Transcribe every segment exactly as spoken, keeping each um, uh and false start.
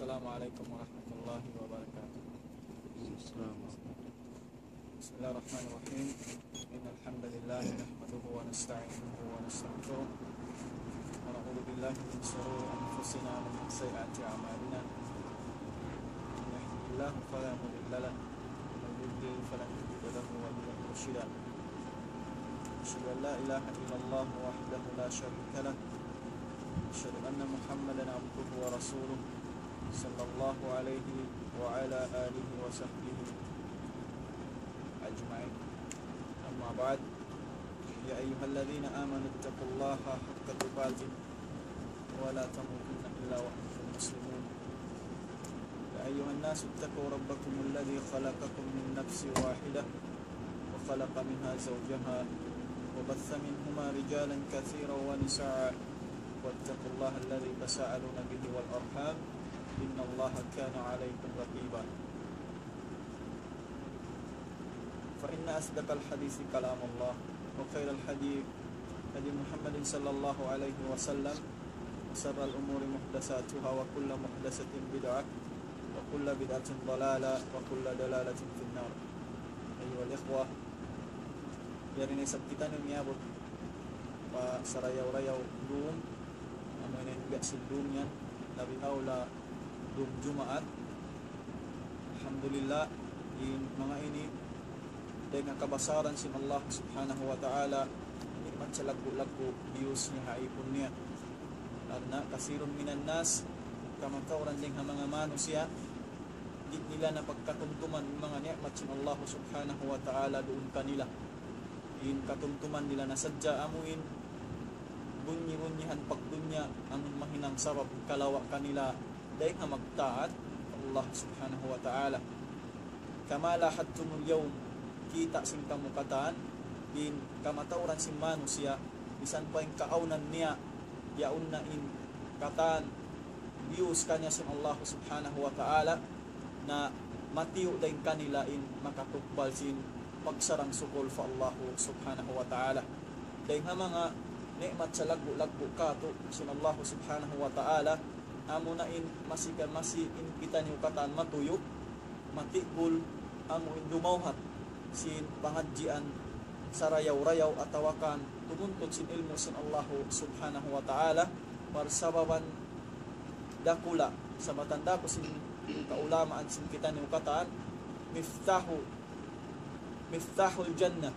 السلام عليكم ورحمة الله وبركاته. بسم الله الرحمن الرحيم. إن الحمد لله نحمده ونستعينه ونستغفره، ونعوذ بالله من شرور أنفسنا ومن سيئات أعمالنا. من يهده الله فلا مضل له، ومن يضلل فلن تجد له وليا مرشدا. أشهد أن لا إله إلا الله وحده لا شريك له، أشهد أن محمدا عبده ورسوله، صلى الله عليه وعلى آله وصحبه أجمعين. أما بعد، يا أيها الذين آمنوا اتقوا الله حق تقاته ولا تموتن إلا وأنتم مسلمون. يا أيها الناس اتقوا ربكم الذي خلقكم من نفس واحدة وخلق منها زوجها وبث منهما رجالا كثيرا ونساء واتقوا الله الذي تساءلون به والأرحام إن الله كان عليكم رقيبا. فإن أصدق الحديث كلام الله، وخير الهدي هدي محمد صلى الله عليه وسلم، وشر الأمور محدثاتها، وكل محدثة بدعة، وكل بدعة ضلالة، وكل ضلالة في النار. أيها الإخوة, yari na isab kitaniyu miyabut pa sarayaw-rayaw dum, amu in biya' sin dum yan, labi awla dum Jumaat. Alhamdulillah, in manga ini, dayn ha kabasaran sin Allah Subhanahu wa Ta'ala, ni'mat salaggu'-laggu' biyus niya ha ipun niya. Karna' كثير من الناس, kamatauran dayn ha manga manusiya', di' nila na pagkatumtuman in manga ni'mat sin Allah Subhanahu wa Ta'ala duun kanila. In katumtuman nila na sadja amu in bunyi-bunyihan pagdunya, amun mahinang sabab kalawa' kanila dayn ha magtaat Allah Subhanahu wa Ta'ala. كما لاحظتم اليوم, kita' sin kamu katan, in kamatauran sin manusiya', misan pa in kaawnan niya, yaun na in katan, biyus kaniya sin Allah Subhanahu wa Ta'ala, na matiyu' dayn kanila in makatukbal sin pagsarang-sukul pa Allah Subhanahu wa Ta'ala. Dayn ha manga ni'mat salaggu'-laggu' katu' sin Allah Subhanahu wa Ta'ala, amu na in masi ka masi in kitaniyu katan matuyu', matigbul, amu in dumawhat sin pangadjian sarayaw-rayaw atawa kan tumuntut sin ilmu' sin Allah Subhanahu wa Ta'ala, parsababan dakula', sabab tanda' ku sin kaulamaan sin kitaniyu katan, miftahu, miftahul jannah,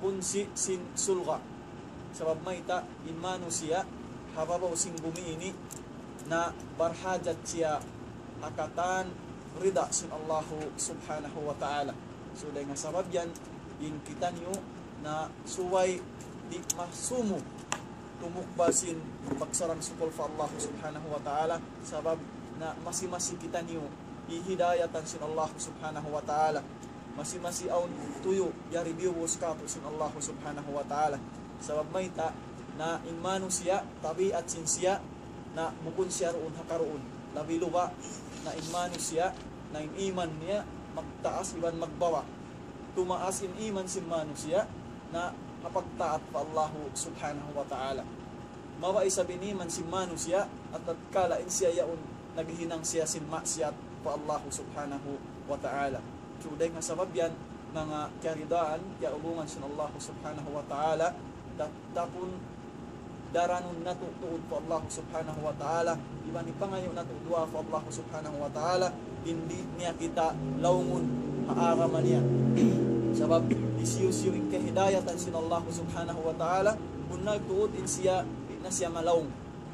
kunsi' sin surga'. Sabab mayta', in manusiya' ha babaw sin bumi ini na barhajat siya ha katan rida sin Allahu Subhanahu wa Ta'ala. So, dayn ha sabab yan, in kitaniyu na subay di' masumu tumukbal sin pagsarang-sukul pa Allah Subhanahu wa Ta'ala, sabab na masi-masi kitaniyu hihidayatan sin Allah Subhanahu wa Ta'ala. Masi-masi awn tuyu', yari biyus katu' sin Allah Subhanahu wa Ta'ala. Sabab mayta', na in manusiya', tabiat sin siya, na bukun siya duun ha karuun. Labi luba', na in manusiya', na in iman niya, magtaas iban magbaba'. Tumaas in iman sin manusiya', na ha pagtaat pa Allahu Subhanahu wa Ta'ala. Mababa' isab in iman sin manusiya', ha tatkala in siya yaun naghihinang siya sin maksiyat pa Allahu Subhanahu wa Ta'ala. So, dayn ha sabab yan, manga kiyaridaan, kiyaulungan sin Allahu Subhanahu wa Ta'ala, ta-, tapun daranun natu' tuud pa Allahu Subhanahu wa Ta'ala, iban ipangayu' natu' duwaa pa Allahu Subhanahu wa Ta'ala, di' niya kita laungun ha agama niya. Sabab, hisiyu-siyu in kahidayatan sin Allahu Subhanahu wa Ta'ala, bunnal tuud in siya, di' na siya malaung.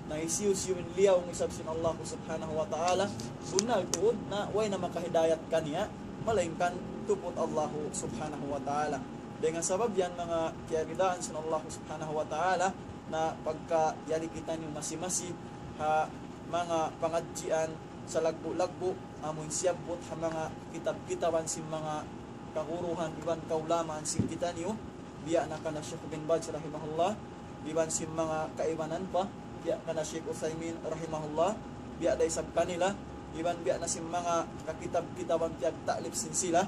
Na hisiyu-siyu in liyaung isab sin Allahu Subhanahu wa Ta'ala, bunnal tuud na way na makahidayat kaniya, malaingkan tuput Allahu Subhanahu wa Ta'ala. Dayn ha sabab yan, manga kiyaridaan sin Allahu Subhanahu wa Ta'ala, na pagka yari kitaniyu masi-masi ha manga pangadjian salaggu'-laggu', amun siyabbut ha manga kitab-kitaban sin manga kaguruhan iban kaulamaan sin kitaniyu, biya' na kan Sheikh bin Baz rahimahullah, iban sin manga kaibanan pa, biya' kan Sheikh Uthaymin rahimahullah, biya' da isab kanila, iban biya' na sin manga kakitab-kitaban piyagta'lif sin sila,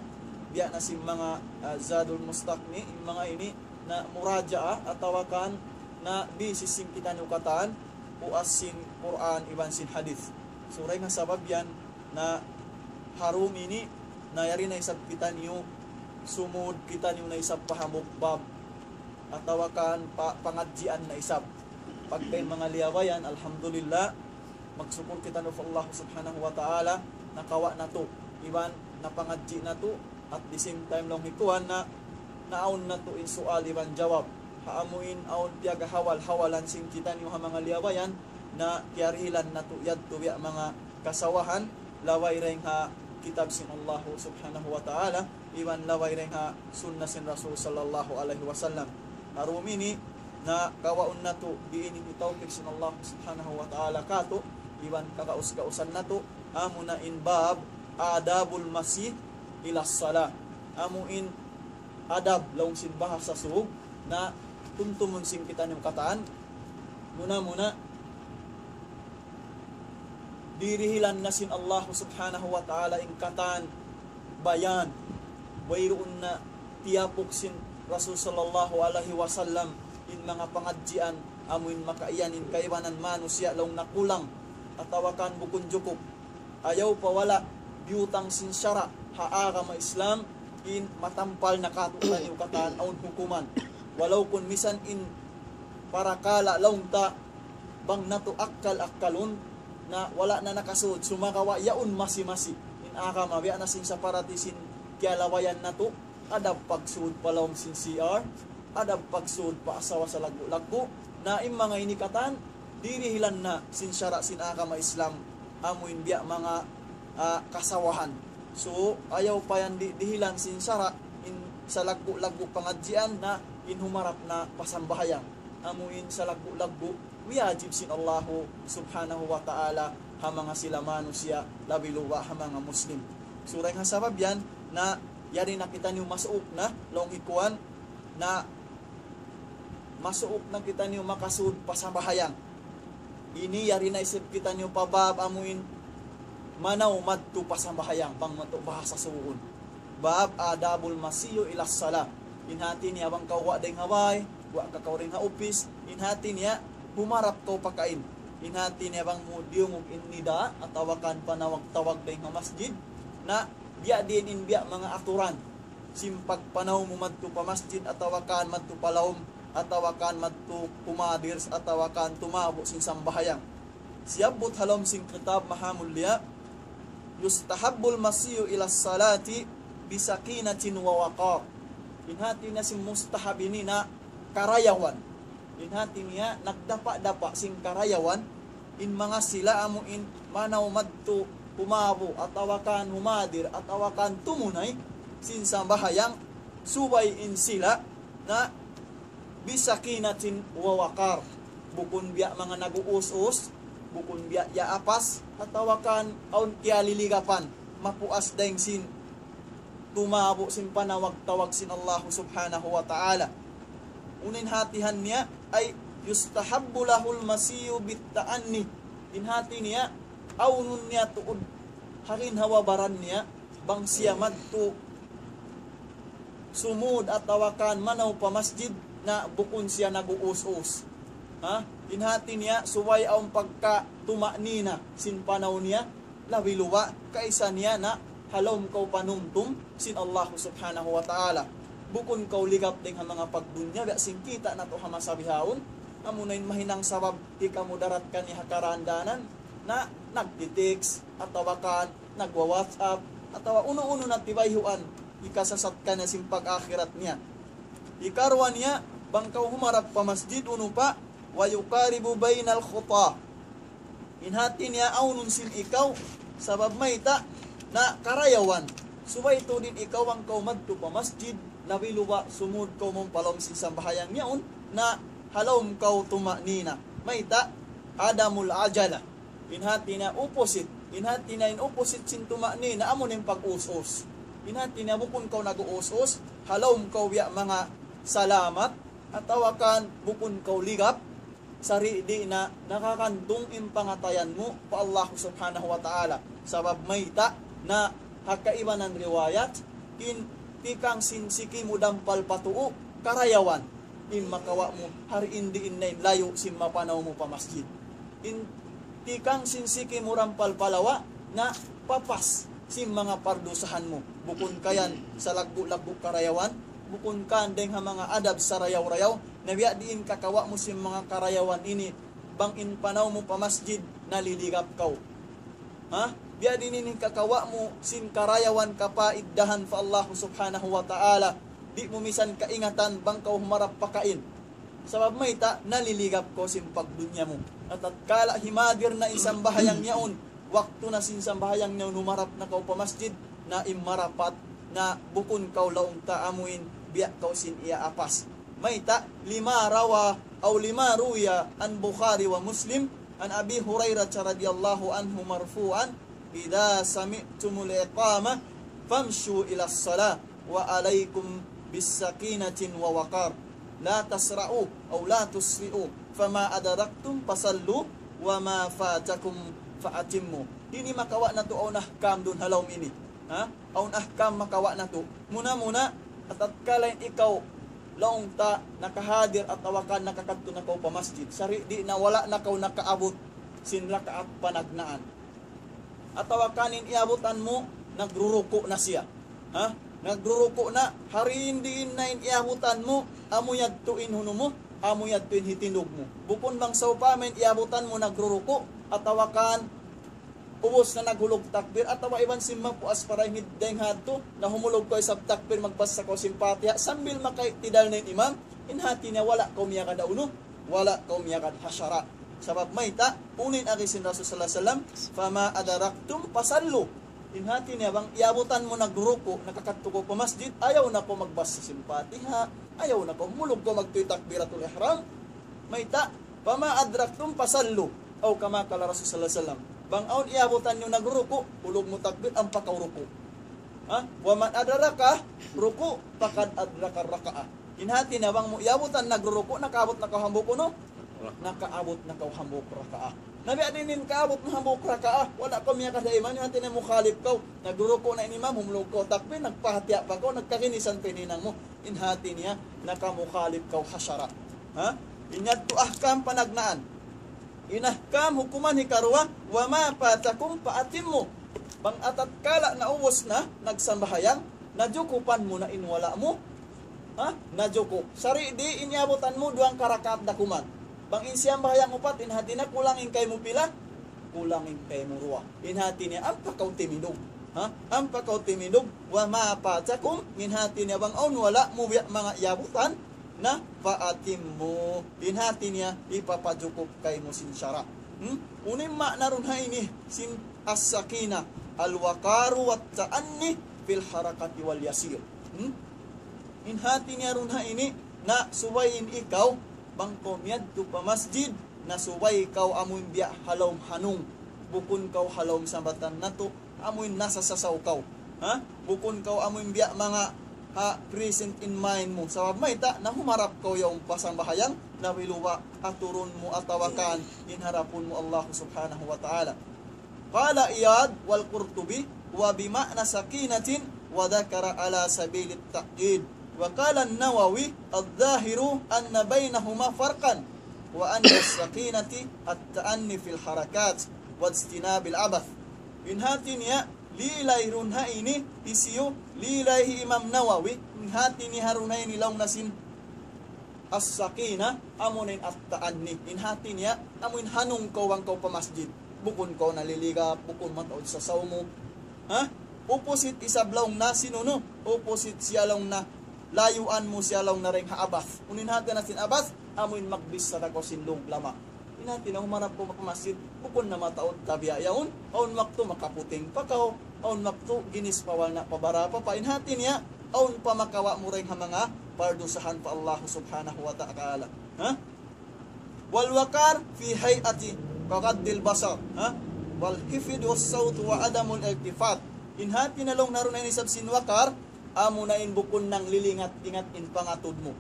biya' na sin manga, ah, Zadul Mustaqni, in manga ini na muraja'a atawa kan na basis sin kitaniyu katan, puas sin Qur'an iban sin hadith. So, dayn ha sabab yan na ha dum ini, na yari na isab kitaniyu, sumud kitaniyu na isab pa hambuuk bab, atawa kan pa, pangadjian na isab. Pagka in manga liyabayan, alhamdulillah, magsukul kitaniyu pa Allah subhanahu wa ta'ala, nakawa' natu', iban napangadji' natu', at the same time laung hi kuwan na, naawn natu' in sual iban jawab. Ha amu in awn piyagahawal-hawalan sin kitaniyu ha manga liyabayan, na kiyarihilan natu' yadtu biya' manga kasawahan, labay dayn ha kitab sin Allah subhanahu wa ta'ala, iban labay dayn ha sunna sin Rasul sallallahu alayhi wasallam. Ha dum ini, na kawaun natu', di ini in tawfik sin Allah subhanahu wa ta'ala katu', iban kakaus-kausan natu', amuna in bab adabul masi ila salah. Amu in adab laung sin bahasa Sug, na tumtumun sin kitaniyu katan. Muna-muna, dirihilan na sin Allah subhanahu wa ta'ala in katan bayan. Wayruun na tiyapuk sin Rasul sallallahu alayhi wasallam in manga pangadjian, amu in makaiyan in kaibanan manusiya' laung nakulang, atawa kan bukun jukup. Ayaw pa wala' biyutang sin sara' ha agama Islam, in matampal na katu' taniyu katan awn hukuman. Walaupun misan in parakala' laung ta bang natu' akkal-akkalun, na wala' na nakasud, sumagawa' yaun masi-masi in agama, biya' na sin saparati sin kiyalabayan natu', adab pagsud pa lawm sin C R, adab pagsud pa asawa salaggu'-laggu', na in manga ini katan, dirihilan na sin sara' sin agama Islam, amu in biya' manga, ah, kasawahan. So, ayaw pa yan di-, dihilan sin sara', in salaggu'-laggu' pangadjian na in humarap na pa sambahayang. Amu in salaggu'-laggu' wiyajib sin Allahu subhanahu wa ta'ala ha manga sila manusiya', labi luba' ha manga Muslim. So, dayn ha sabab yan, na yari na kitaniyu masuuk na, laung hi kuwan, na masuuk na kitaniyu makasud pa sambahayang. Ini yari na isab kitaniyu pa bab amu in manaw madtu pa sambahayang, bang madtu bahasa Sugun. Bab adabul masiyu ila salah. In hati niya bang kaw wa dayn ha bay, wa ka kaw dayn ha upis, in hati niya humarap kaw pakain. In hati niya bang mu diyungug in nida, atawa kan panawag-tawag dayn ha masjid, na biya' diin in biya' manga aturan sin pagpanaw mu madtu pa masjid, atawa kan madtu pa lawm, atawa kan madtu humadir, atawa kan tumabu' sin sambahayang. Siyabbut ha lawm sin kitab mahamulliya, yustahabbul masiyu ila salati bisakinatin wa waqar. In hati niya sin mustahab ini na karayawan. In hati niya nagdapa'-dapa' sin karayawan, in manga sila amu in manaw madtu, humabu', atawa kan humadir, atawa kan tumunay sin sambahayang, subay in sila na bisakinatin wa waqar. Bukun biya' manga nag-uus-us, bukun biya' yaapas, atawa kan awn kiyaliligapan, mapuas dayn sin tumabu' sin panawag-tawag sin Allahu subhanahu wa ta'ala. Unu in hatihan niya, ay yustahabbu lahul masiyu bitta'anni. In hati niya, awnun niya tuud ha ginhawa-baran niya, bang siya madtu sumud atawa kan manaw pa masjid na bukun siya nag-uus-us. Ha? In hati niya, subay awn pagka tuma'nina sin panaw niya, labi luba', kaysa niya na ha lawm kaw panumtum sin Allah subhanahu wa ta'ala. Bukun kaw ligap dayn ha manga pagdunya, biya' sin kita' natu' ha masa bihaun, amu na in mahinang sabab di' kamu darat kaniya ha karandanan, na nagtitext, atawa kan nagwa-WhatsApp, atawa unu-unu na tibayhuan, hikasasat kaniya sin pag-akhirat niya. Hikaruwa niya, bang kaw humarap pa masjid, unu pa, wa yuqaribu baynal khuta. In hati niya awnun sin ikaw, sabab mayta', na karayawan. Subay tuud in ikaw bang kaw madtu pa masjid, labi luba' sumud kaw mawn pa lawm sin sambahayang yaun, na ha lawm kaw tuma'nina. Mayta', adamul ajala. In hati niya opposite. In hati niya in opposite sin tuma'nina, amu na in pag-us-us. In hati niya bukun kaw nag-us-us, ha lawm kaw biya' manga salamat, atawa kan bukun kaw ligap, sari' di' na nakakantung in pangatayan mu pa Allah subhanahu wa ta'ala. Sabab mayta' na ha kaibanan riwayat, in tikang sin siki mu dampal pa tuu, karayawan in makawa' mu, hari in diin na in layu' sin mapanaw mu pa masjid. In tikang sin siki mu rampal pa lawa, na papas sin manga pardusahan mu. Bukun ka yan salaggu'-laggu' karayawan, bukun ka yan dayng ha manga adab sarayaw-rayaw, na biya' diin kakawa' mu sin manga karayawan ini, bang in panaw mu pa masjid, naliligap kaw. Ha? Biya' diin in kakawa' mu sin karayawan kapaiddahan pa Allah Subhanahu wa Ta'ala. Di' mu misan kaingatan bang kaw humarap pakain. Sabab mayta', naliligap kaw sin pagdunya mu. Na tatkala himadir na in sambahayang yaun, waktu na sin sambahayang yaun, humarap na kaw pa masjid, na in marapat, na bukun kaw laung ta amuin, biya' kaw sin iyaapas. Mayta', لما روى أو لما روي عن البخاري ومسلم عن أبي هريرة رضي الله عنه مرفوعا: إذا سمعتم الإقامة فامشوا إلى الصلاة وعليكم بسكينة ووقار، لا تسرعوا أو لا تسرعوا، فما أدركتم فصلوا وما فاتكم فأتموا. Ini makawa' natu' awn ahkam duun ha lawm ini. Ha? Awn ahkam makawa' natu'. Muna-muna, tatkala in ikaw laung ta nakahadir atawa ka nakakadtu na kaw pa masjid, sari' di' na, wala' na kaw nakaabut sin rakaat panagnaan. Atawa ka in iyabutan mu, nagruruku' na siya. Ha? Nagruruku' na, ha diin-diin na in iyabutan mu, amu yadtu in hunu mu, amu yadtu in hitindug mu. Bukun bang sawpama in iyabutan mu nagruruku', atawa ka ubus na naghulug takbir, atawa iban sin mapuas pa dayn hiddayn hadtu, na humulug kaw isab takbir, magbasa kaw sin Fatiha, sambil makaitidal na in imam, in hati niya wala' kaw miyagad ha unu, wala' kaw miyagad ha sara'. Sabab mayta', unu in agi sin Rasul sallallahu alayhi wasallam, فما أدركتم فصلوا. In hati niya bang iyabutan mu nagruruku', nakakadtu kaw pa masjid, ayaw na kaw magbasa sin Fatiha, ayaw na kaw humulug kaw magtuy takbiratul ihram. Mayta', فما أدركتم فصلوا. أو كما قال رسول الله صلى الله عليه وسلم. Bang awn iyabutan niyu nagruruku', hulug mu takbir, ampa kaw ruku'. Ha? ومن أدرك الركوع فقد أدرك الركعة. In hati niya bang mu iyabutan nagruruku', nakaabut na kaw hambuuk unu? Nakaabut na kaw hambuuk rakaat. Na biya' diin in kaabut na hambuuk rakaat, wala' kaw miyagad ha imam, in hati niya mukhalif kaw. Nagruruku' na in imam, humulug kaw takbir, nagpahatiya pa kaw, nagkaginisan pa in hinang mu. In hati niya, nakamukhalif kaw ha sara'. Ha? In yadtu ahkam panagnaan. In ahkam hukuman hikaruwa, وما فاتكم فأتموا. Bang tatkala naubus na, nagsambahayang, najukupan mu na in wala' mu. Ha? Najukup. Sari' di' in iyabutan mu duwang karakaat da kuman. Bang in siyambahayang upat, in hati niya kulang in kaymu pila? Kulang in kaymu duwa. In hati niya, ampa kaw timindug. Ha? Ampa kaw timindug. وما فاتكم, in hati niya bang awn wala' mu biya' manga iyabutan, na فأتموا. In hati niya, ipapajukup kaymu sin sara'. Hmm? Unu in maana duun ha ini sin السكينة الوقار والتأني في الحركة واليسير. Hmm? In hati niya duun ha ini, na subay in ikaw, bang kaw miyadtu pa masjid, na subay kaw amuin biya' ha lawm hanung, bukun kaw ha lawm sambatan natu', amuin nasasasaw kaw. Ha? Bukun kaw amuin biya' manga ha present in mind mu. Sabab mayta', na humarap kaw yaun pa sambahayang, na biluba aturun mu atawa kan in harapun mu Allah Subhanahu wa Ta'ala. قال عياض والقرطبي: وبمعنى سكينة، وذكر على سبيل التأكيد. وقال النووي: الظاهر أن بينهما فرقا، وأن السكينة التأني في الحركات واجتناب العبث. In hati niya, lilay duun ha ini, hisiyu, lilay hi Imam Nawawi, in hati niya duun ha ini laung niya sin as-sakina, amuna in at-ta'anni. In hati niya, amuin hanung kaw bang kaw pa masjid. Bukun kaw naliligap, bukun mataud sasaw mu. Ha? Opposite isab laung niya sin unu, opposite siya laung niya, layuan mu siya laung niya dayng ha abath. Unu in hati niya sin abath, amuin magbissara kaw sin lugma. In hati niya humarap kaw pa masjid, bukun na mataud tabiya' yaun, awn waktu makaputing pa kaw, awn waktu ginis pa wala' pa barapa pa. In hati niya, awn pa makawa' mu dayng ha manga pardusahan pa Allah Subhanahu wa Ta'ala. Ha? والوقار في الهيئة كغض البصر، ha? والخفض الصوت وعدم الالتفات. In hati niya laung niya duun ha ini isab sin wakar, amuna in bukun nanglilingat-ingat in pangatud mu.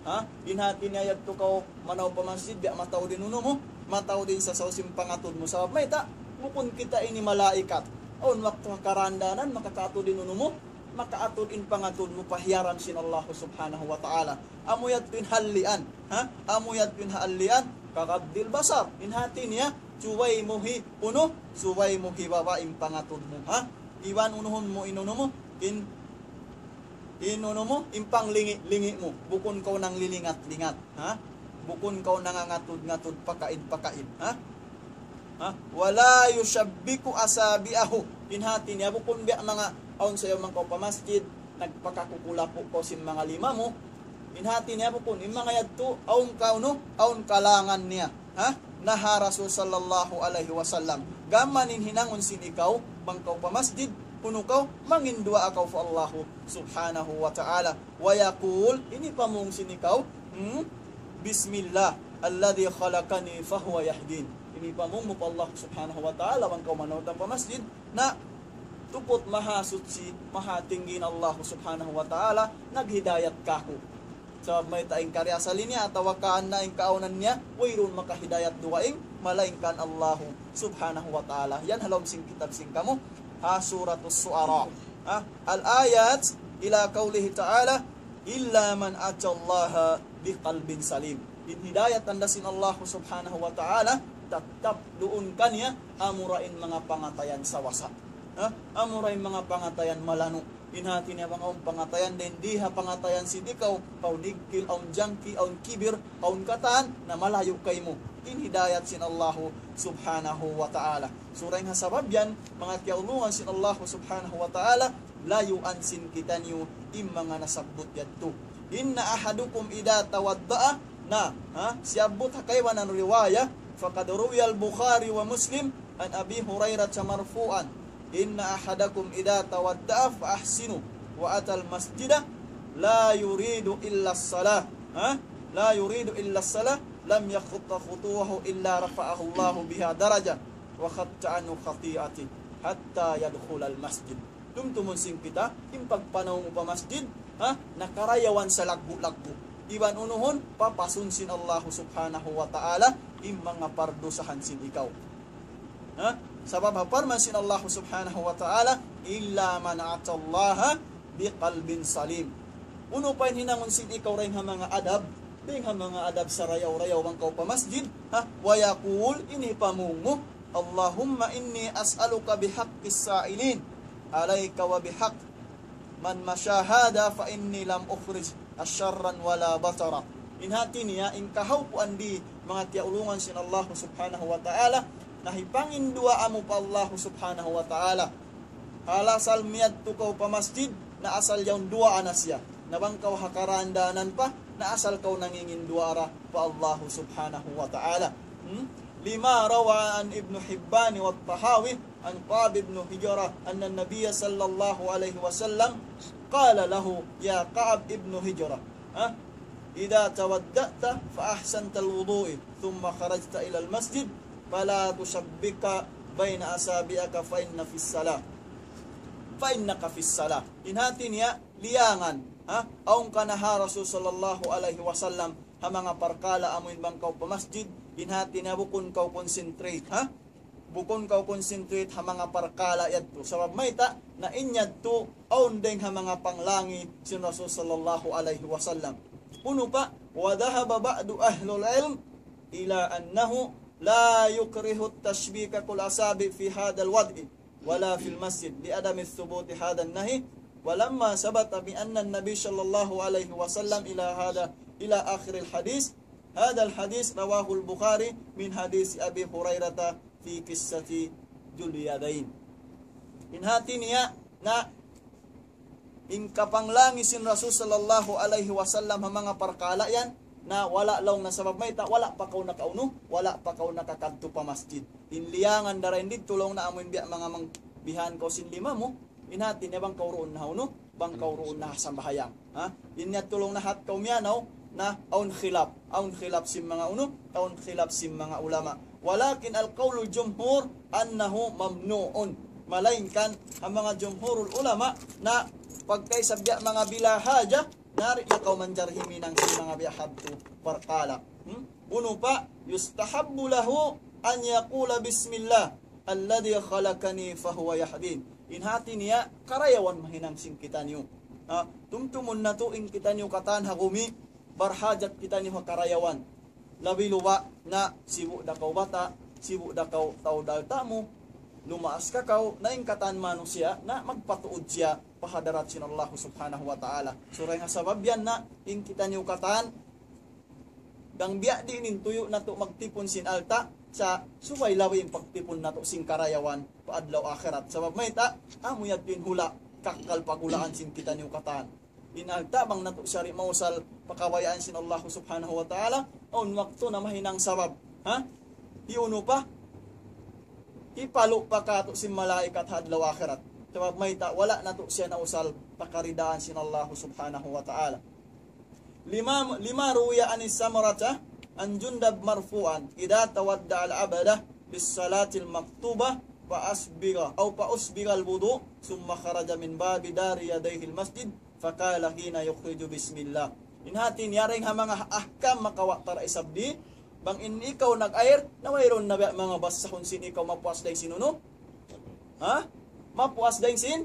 Ha? In hati niya yadtu kaw manaw pa masjid, biya' mataud in unu mu, mataud in sasaw sin pangatud mu. Sabab mayta', bukun kita ini malaikat. Awn waktu ha karandanan, makakaatud in unu mu, makaatud in pangatud mu pa hiyaram sin Allah Subhanahu wa Ta'ala. Amu yadtu in hallian, ha? Amu yadtu in hallian, كغض البصر. In hati niya, Subay mu hi-, unu, subay mu hibaba' in pangatud mu, ha? Iban unuhun mu in unu mu, in, in unu mu, in panglingi'-lingi' mu. Bukun kaw nanglilingat-lingat, ha? Bukun kaw nangangatud-ngatud pakain-pakain, ha? Ha? ولا يشبك أصابعه. In hati niya bukun biya' manga awn sa yaun bang kaw pa masjid, nagpakakukulapu kaw sin manga lima mu. In hati niya bukun, in manga yadtu, awn kaw nu, awn kalangan niya. Ha? نهى رسول صلى الله عليه وسلم. Gam mayan in hinangun sin ikaw, bang kaw pa masjid, unu kaw, mangin duwaa kaw pa Allahu subhanahu wa ta'ala. ويقول, ini pamung sin ikaw, hmm? بسم الله الذي خلقني فهو يهدين. Ini pamung mu pa Allah subhanahu wa ta'ala, bang kaw manaw pa masjid, na tuput mahasuchi, mahatinggi in Allah subhanahu wa ta'ala, naghidayat kaku'. Sabab mayta' in kari asal niya, atawa kaan na in kaawnan niya, wayruun makahidayat dugaing, malaingkan Allah subhanahu wa ta'ala. Yan ha lawm sin kitab sin kamu, ha Suratus Shu'ara. Ha? الآيات إلى قوله تعالى: إلا من أتى الله بقلب سليم. In hidayat tanda' sin Allah subhanahu wa ta'ala, tattap duun kaniya, amura in manga pangatayan sawasa. Ha? Amura in manga pangatayan malanu'. In hati niya bang awn pangatayan, dayn di ha pangatayan sin ikaw, awn igkil, awn jangki, awn kibir, awn katan, na malayu' kaymu. In hidayat sin Allah subhanahu wa ta'ala. Sura in ha sabab yan, manga kiyaulungan sin Allah subhanahu wa ta'ala, layuan sin kitaniyu in manga nasabbut yadtu. إن أحدكم إذا توضأ, na, ha, siyabbut ha kaibanan riwaya, فقد روي البخاري ومسلم عن أبي هريرة مرفوعا: إن أحدكم إذا توضأ فأحسنوا وأتى المسجد لا يريد إلا الصلاة، ha, لا يريد إلا الصلاة لم يخط خطوته إلا رفعه الله بها درجة وحط عنه خطيئته حتى يدخل المسجد. Tumtumun sin kita, in pagpanaw mu pa masjid, ha, nakarayawan sa laggu'-laggu'. Iban unuhun, papasun sin Allah subhanahu wa ta'ala, in manga pardusahan sin ikaw. Ha? Sabab ha parman sin Allah subhanahu wa ta'ala, إلا من أتى الله بقلب سليم. Unu pa in hinangun sin ikaw dayn ha manga adab, dayn ha manga adab sarayaw-rayaw bang kaw pa masjid, ha? ويقول, ini pamung mu, اللهم إني أسألك بحق السائلين عليك وبحق من مشى هذا فإني لم أخرج شرا ولا بطرا. In hati niya, in kahawpuan di manga kiyaulungan sin Allah subhanahu wa ta'ala, na hipangin duwaa mu pa Allah subhanahu wa ta'ala. Hal asal miyadtu kaw pa masjid, na asal yaun duwaa na siya. Na bang kaw ha karandanan pa, na asal kaw nangingin duwaa ra pa Allah subhanahu wa ta'ala. Hmm? لما روى عن ابن حبان والطحاوي عن كعب بن عجرة أن النبي صلى الله عليه وسلم قال له: يا كعب بن عجرة، ha? إذا توضأت فأحسنت الوضوء ثم خرجت إلى المسجد فلا تشبك بين أصابعك فإن في الصلاة، فإنك في الصلاة. In hati niya, liyangan, ha? Awn ka na ha Rasul sallallahu alayhi wasallam, ha manga parkala' amu in bang kaw pa masjid, in hati niya bukun kaw concentrate, ha? Bukun kaw concentrate ha manga parkala' yadtu. Sabab mayta', na in yadtu, awn dayng ha manga panglangi sin Rasul sallallahu alayhi wasallam. Unu pa, وذهب بعض أهل العلم إلى أنه لا يكره التشبيك كل أصابع في هذا الوضع ولا في المسجد لعدم ثبوت هذا النهي، ولما ثبت بأن النبي صلى الله عليه وسلم إلى هذا، إلى آخر الحديث. هذا الحديث رواه البخاري من حديث أبي هريرة في قصة ذي اليدين. In hati niya na in kapanglangi sin Rasul sallallahu alayhi wasallam ha manga parkala' yan, na wala' laung na sabab mayta', wala' pa kaw nakaunu, wala' pa kaw nakakadtu pa masjid. In liyangan da ra in didtu laung na amu in biya' manga mang bihan kaw sin lima mu, in hati niya bang kaw duun na ha unu, bang kaw duun na ha sambahayang. Ha? In yadtu laung na hat kaw miyanaw, na awn khilaf, awn khilaf sin manga unu, awn khilaf sin manga ulama. ولكن القول الجمهور أنه ممنوع. Malaingkan, in manga jumhurul ulama, na pagka isab biya' manga bila haja, na di' na kaw manjari huminang sin manga biya' hadtu parkala'. Hmm? Unu pa, يستحب له أن يقول بسم الله الذي خلقني فهو يهدين. In hati niya, karayawan mahinang sin kitaniyu. Ha, tumtumun natu' in kitaniyu katan ha gumi, barhajat kitaniyu ha karayawan. Labi luba' na sibu' da kaw bata', sibu' da kaw taud alta' mu, lumaas ka kaw, na in katan manusiya', na magpatuud siya pa hadarat sin Allah subhanahu wa ta'ala. So, dayn ha sabab yan na, in kitaniyu katan, bang biya' diin in tuyu' natu' magtipun sin alta', sa' subay labi in pagtipun natu' sin karayawan pa adlaw akhirat. Sabab mayta', amu yadtu in hula', kakkal paghulaan sin kitaniyu katan. In alta' bang natu' siya di' mausal pa kabayaan sin Allah subhanahu wa ta'ala, awn waktu na mahinang sabab. Ha? Hiyunu pa, hipalu' pa katu' sin malaikat ha adlaw akhirat. Sabab mayta', wala' natu' siya nausal pa karidaan sin Allah subhanahu wa ta'ala. لما، لما روي عن سمرة عن جندب مرفوعا: إذا تودع العبد للصلاة المكتوبة فأسبغ، أو فأسبغ الوضوء ثم خرج من باب دار يديه المسجد فقال حين يخرج بسم الله. In hati niya dayn ha manga ahkam makawa' ta da isab di, bang in ikaw nag-air, na wayruun na biya' manga basahun sin ikaw mapuas dayn sin unu? Ha? Mapuas dayn sin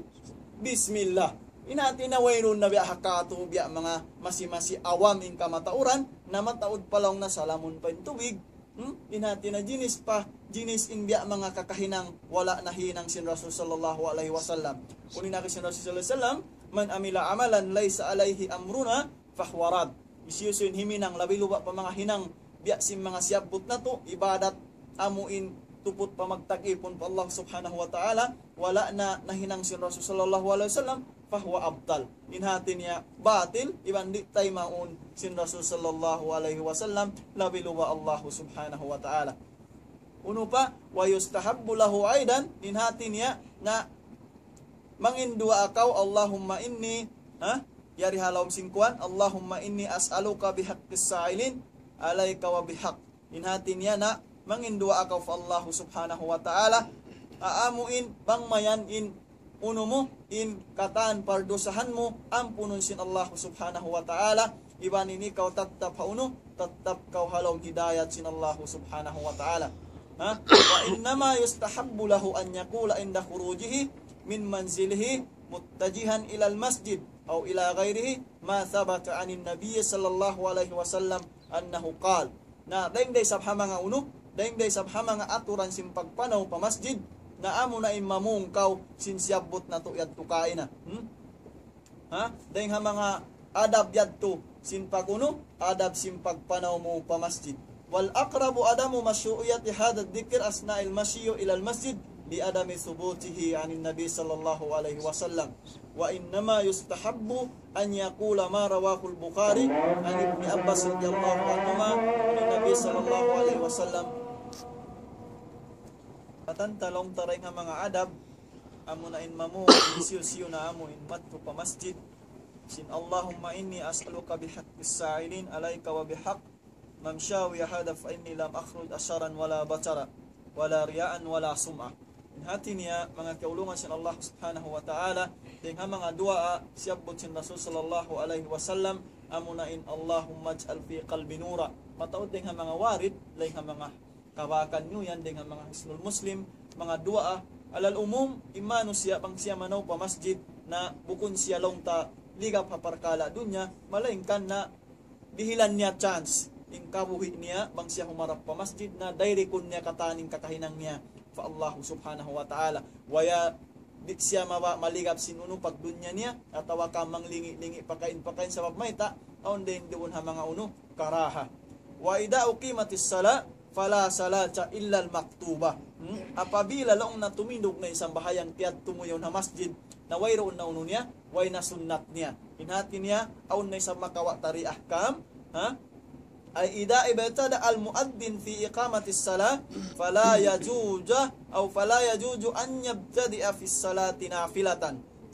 bismillah. In hati niya wayruun na biya' ha katu', biya' manga masi-masi awam in kamatauran, na mataud pa laung na salamun pa in tubig. Hmm? In hati niya jinis pa, jinis in biya' manga kakahinang, wala' nahinang sin Rasul sallallahu alayhi wasallam. Unu in agi sin Rasul sallallahu alayhi wasallam, من عمل عملا ليس عليه أمرنا فهو رد. Hisiyu-siyu in himinang labi luba pa manga hinang biya' sin manga siyabbut natu', ibadat amu in tuput pa magtag-ipun pa Allah subhanahu wa ta'ala, wala' na nahinang sin Rasul sallallahu alayhi wasallam, فهو أبطل. In hati niya batil, iban di' taymaun sin Rasul sallallahu alayhi wasallam, labi luba Allah subhanahu wa ta'ala. Unu pa, ويستحب له أيضا, in hati niya na mangin duwaa kaw, اللهم إني, ha? Yari ha lawm sin kuwan, اللهم إني أسألك بحق السائلين عليك وبحق. In hati niya na mangin duwaa kaw pa Allah subhanahu wa ta'ala, aamu in bang mayan in unu mu, in katan pardusahan mu, ampunun sin Allah subhanahu wa ta'ala, iban in ikaw tattap ha unu, tattap kaw ha lawm hidayat sin Allah subhanahu wa ta'ala. Ha? وإنما يستحب له أن يقول عند خروجه من منزله متجها إلى المسجد أو إلى غيره ما ثبت عن النبي صلى الله عليه وسلم أنه قال. Na, dayn da isab ha manga unu, dayn da isab ha manga aturan sin pagpanaw pa masjid, na amu na in mamung kaw sin siyabbut natu' yadtu kaina. Hmm? Ha? Dayn ha manga adab yadtu sin pag-unu, adab sin pagpanaw mu pa masjid. والأقرب عدم مشروعية هذا الذكر أثناء المشي إلى المسجد لعدم ثبوته عن النبي صلى الله عليه وسلم، وإنما يستحب أن يقول ما رواه البخاري عن ابن عباس رضي الله عنهما عن النبي صلى الله عليه وسلم. Hāti niya laung ta dayn ha manga adab, amu na in mamung, hisiyu-siyu na amu in madtu pa masjid sin اللهم إني أسألك بحق السائلين عليك وبحق ممشاي هذا فإني لم أخرج أشهرا ولا بطرا ولا رياء ولا سمعة. In hāti niya, manga kaulungan sin Allah subhanahu wa ta'ala, dayn ha manga duwaa siyabbut sin Rasul sallallahu alayhi wasallam, amu na in اللهم اجعل في قلبي نورا. Mataud dayn ha manga warid, dayn ha manga kabakan niyu yan dayn ha manga Hisnul Muslim, manga duwaa. Alal umum, in manusiya' bang siya manaw pa masjid na bukun siya laung ta ligap ha parkala' dunya, malaingkan na dihilan niya chance in kabuhi' niya, bang siya humarap pa masjid na dairikun niya katan in kakahinang niya pa Allah subhanahu wa ta'ala. Waya di' siya maba-, maligap sin unu pagdunya niya, atawa ka manglingi'-lingi' pakain-pakain sabab mayta', awn dayn duun ha manga unu, karaha. وإذا أقيمت الصلاة فلا صلاة إلا المكتوبة. Hmm? Apabila laung na tumindug na in sambahayang tiyadtu mu yaun ha masjid, na wayruun na unu niya, way na sunnat niya. In hāti niya, awn na isab makawa' ta di ahkam, ha? أي إذا ابتدأ المؤذن في إقامة الصلاة فلا يجوز، أو فلا يجوز أن يبتدئ في الصلاة نافلة،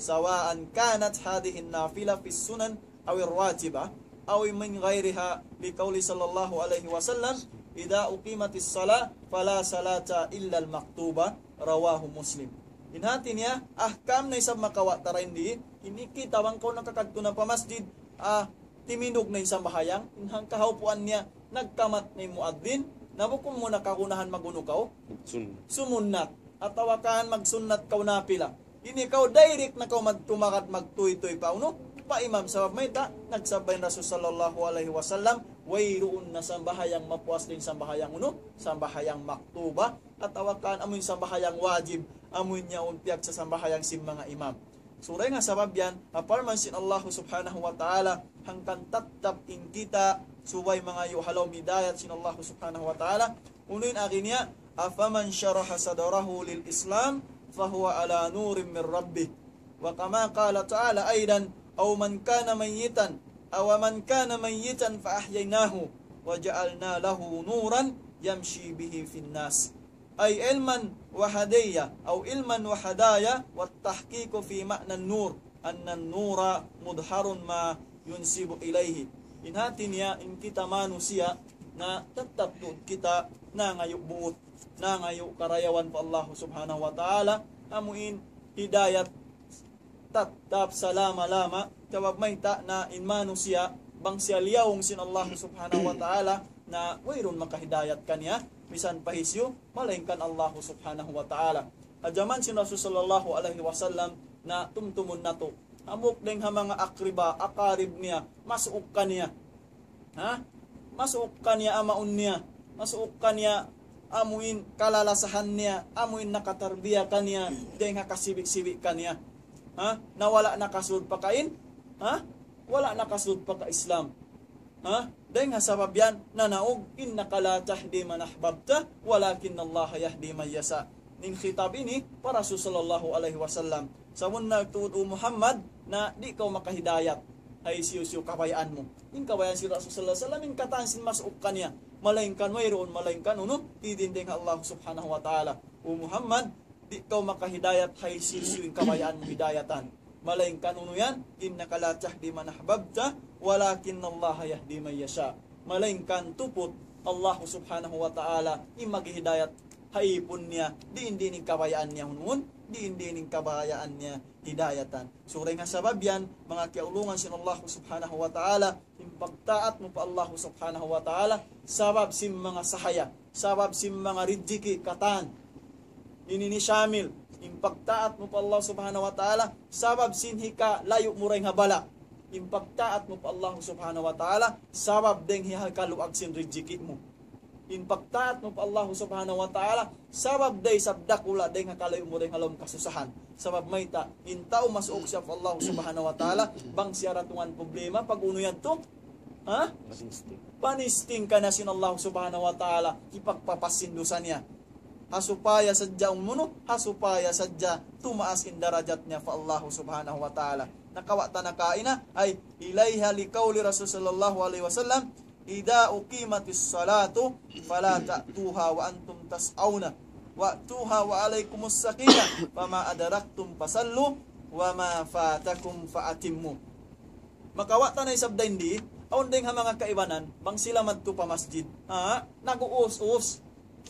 سواء كانت هذه النافلة في السنن أو الراتبة أو من غيرها، لقوله صلى الله عليه وسلم: إذا أقيمت الصلاة فلا صلاة إلا المكتوبة. رواه مسلم. In hāti niya, ahkam na isab makawa' ta dayn di, ini kita bang kaw nakakadtu na pa masjid, ah, timindug na in sambahayang, in hangkahaupuan niya, nagkamat na in muadhin, na bukun mu na kagunahan mag-unu kaw? Sunnat. Sumunnat. Atawa kan magsunnat kaw napila. Ini kaw direct na kaw magtumagad magtuytuy pa unu? Pa imam. Sabab mayta', nagsabda in Rasul sallallahu alayhi wasallam, wayruun na sambahayang mapuas dayn sambahayang unu, sambahayang maktuba, atawa kan amuin sambahayang wajib, amuin yaun piyagsa sambahayang sin manga imam. So, dayn ha sabab yan, ha parman sin Allah subhanahu wa ta'ala, hangkan tattap in kita, subay mangayu' ha lawm hidayat sin Allah subhanahu wa ta'ala, unu in agi niya, أفمن شرح صدره للإسلام فهو على نور من ربه. وكما قال تعالى أيضا: أو من كان ميتا، أو من كان ميتا فأحييناه وجعلنا له نورا يمشي به في الناس. أي علما وهداية، أو علما وهداية، والتحقيق في معنى النور، أن النور مظهر ما ينسب إليه. In hati niya, in kita manusiya', na tattap tuud kita nangayu' buut, nangayu' karayawan pa Allah subhanahu wa ta'ala, amuin hidayat tattap salama-lama, sabab mayta' na in manusiya', bang siya liyaung sin Allah subhanahu wa ta'ala, na wayruun makahidayat kaniya, misan pa hisiyu, malaingkan Allah subhanahu wa ta'ala. Ha jaman sin Rasul sallallahu alayhi wasallam, na tumtumun natu'. Hambuuk dayn ha manga akriba, akarib niya, masuuk kaniya. Ha? Masuuk kaniya amaun niya. Masuuk kaniya amuin kalalasahan niya, amuin nakatarbiya kaniya, dayn ha kasibi'-sibi' kaniya. Ha? Na wala' nakasud pa kain? Ha? Wala' nakasud pa ka Islam. Ha? Dayn ha sabab yan, nanaug, إنك لا تهدي من أحببت ولكن الله يهدي من يشاء. In khitab ini pa Rasul sallallahu alayhi wasallam. Sabunnal tuud, O Muhammad, na di' kaw makahidayat ha hisiyu-siyu kabayaan mu. In kabayaan sin Rasul sallallahu alayhi wasallam, in katan sin masuuk kaniya. Malaingkan wayruun, malaingkan unu, idin dayn ha Allah subhanahu wa ta'ala. O Muhammad, di' kaw makahidayat ha hisiyu-siyu in kabayaan mu hidayatan. Malaingkan unu yan, إنك لا تهدي من أحببت ولكن الله يهدي من يشاء. Malaingkan tuput Allah subhanahu wa ta'ala in maghihidayat ha ipun niya, diin-diin in kabayaan niya hunun, diin-diin in kabayaan niya hidayatan. So, dayn ha sabab yan, manga kiyaulungan sin Allah subhanahu wa ta'ala, in pagtaat mu pa Allah subhanahu wa ta'ala, sabab sin manga sahaya, sabab sin manga rijiki' katan. Ini ini shamil, in pagtaat mu pa Allah subhanahu wa ta'ala, sabab sin hikalayu' mu dayn ha bala'. In pagtaat mu pa Allah subhanahu wa ta'ala, sabab dayn ha hikaluag sin rijiki' mu. In pagtaat mu pa Allah subhanahu wa ta'ala, sabab da isab dakula' dayn ha kalayu' mu dayn ha lawm kasusahan. Sabab mayta', in tau masuuk siya pa Allah subhanahu wa ta'ala, bang siya datungan problema, pag-unu yadtu? Ha? Panisting kaniya sin Allah subhanahu wa ta'ala, hipagpapas sin dusa niya. Ha supaya sadja umunu, ha supaya sadja tumaas in darajat niya pa Allah subhanahu wa ta'ala. Nakawa' ta na kaina, ay, إليها لقول رسول صلى الله عليه وسلم: إذا أقيمت الصلاة فلا تأتوها وأنتم تسعون وأتوها وعليكم السكينة فما أدركتم فصلوا وما فاتكم فأتموا. Makawa' ta na isab dayn di, awn dayn ha manga kaibanan, bang sila madtu pa masjid, ha, nag-uus-us.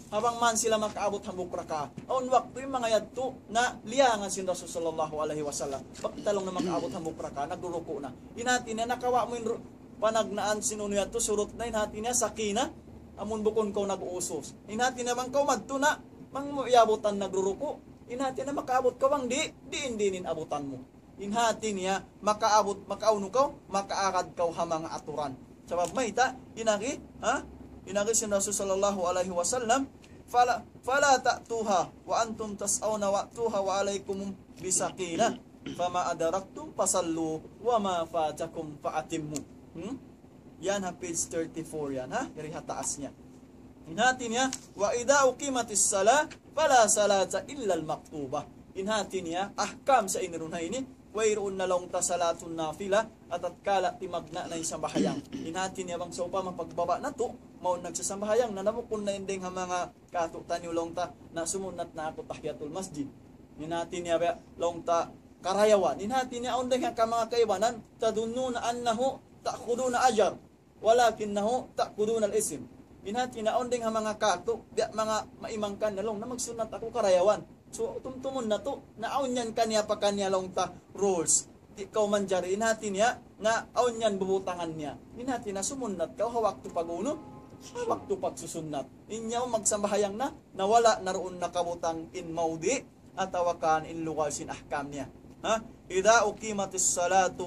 Habang man sila makaabut hambuuk rakaat. Awn waktu in manga yadtu na liyangan sin Rasul sallallahu alayhi wasallam. Bang kita laung na makaabut hambuuk rakaat, nagruruku' na. In hati niya nakawa' mu in ru-, panagnaan sin unu yadtu, surut na in hati niya sakina, amun bukun kaw nag-uus-us. In hati niya bang kaw madtu na, bang mu iyabutan nagruruku'. In hati niya makaabut kaw bang di', diin-diin in abutan mu. In hati niya, makaabut, makaunu kaw, makaagad kaw ha manga aturan. Sabab mayta', in agi, ha? In agi sin Rasul sallallahu alayhi wasallam, فلا، فلا تأتوها وأنتم تسعون وأتوها وعليكم بسكينة فما أدركتم فصلوا وما فاتكم فأتموا. Hmm? Yan ha page thirty-four yan, ha? Yari ha taas niya. In hati niya, وإذا أقيمت الصلاة فلا صلاة إلا المكتوبة. In hati niya, ahkam sa ini run ha ini, wayruun na laung ta salatun nafila, atatkala timagna' na in sambahayang. In hati niya bang sawpama pagbaba' natu', mawn nagsasambahayang, na nabukun na in dayn ha manga katu'taniyu laung ta, na sumunnat na aku tahiyatul masjid. In hati niya biya' laung ta karayawan. In hati niya awn dayn ha manga kaibanan, تظنون أنه تأخذون أجر ولكنه تأخذون الإثم. In hati niya awn dayn ha manga katu', biya' manga maimangkan na laung, na magsunnat aku karayawan. So, tumtumun natu', na awn yan kaniya pa kaniya laung ta rules. Di' kaw manjari, in hati niya, na awn yan bubutangan niya. In hati niya sumunnat kaw ha waktu pag-unu, ha waktu pagsusunnat. In yaun magsambahayang na, na wala' na ruun nakabutang in mawdi', atawa kan in lugal sin ahkam niya. Ha? إذا أقيمت الصلاة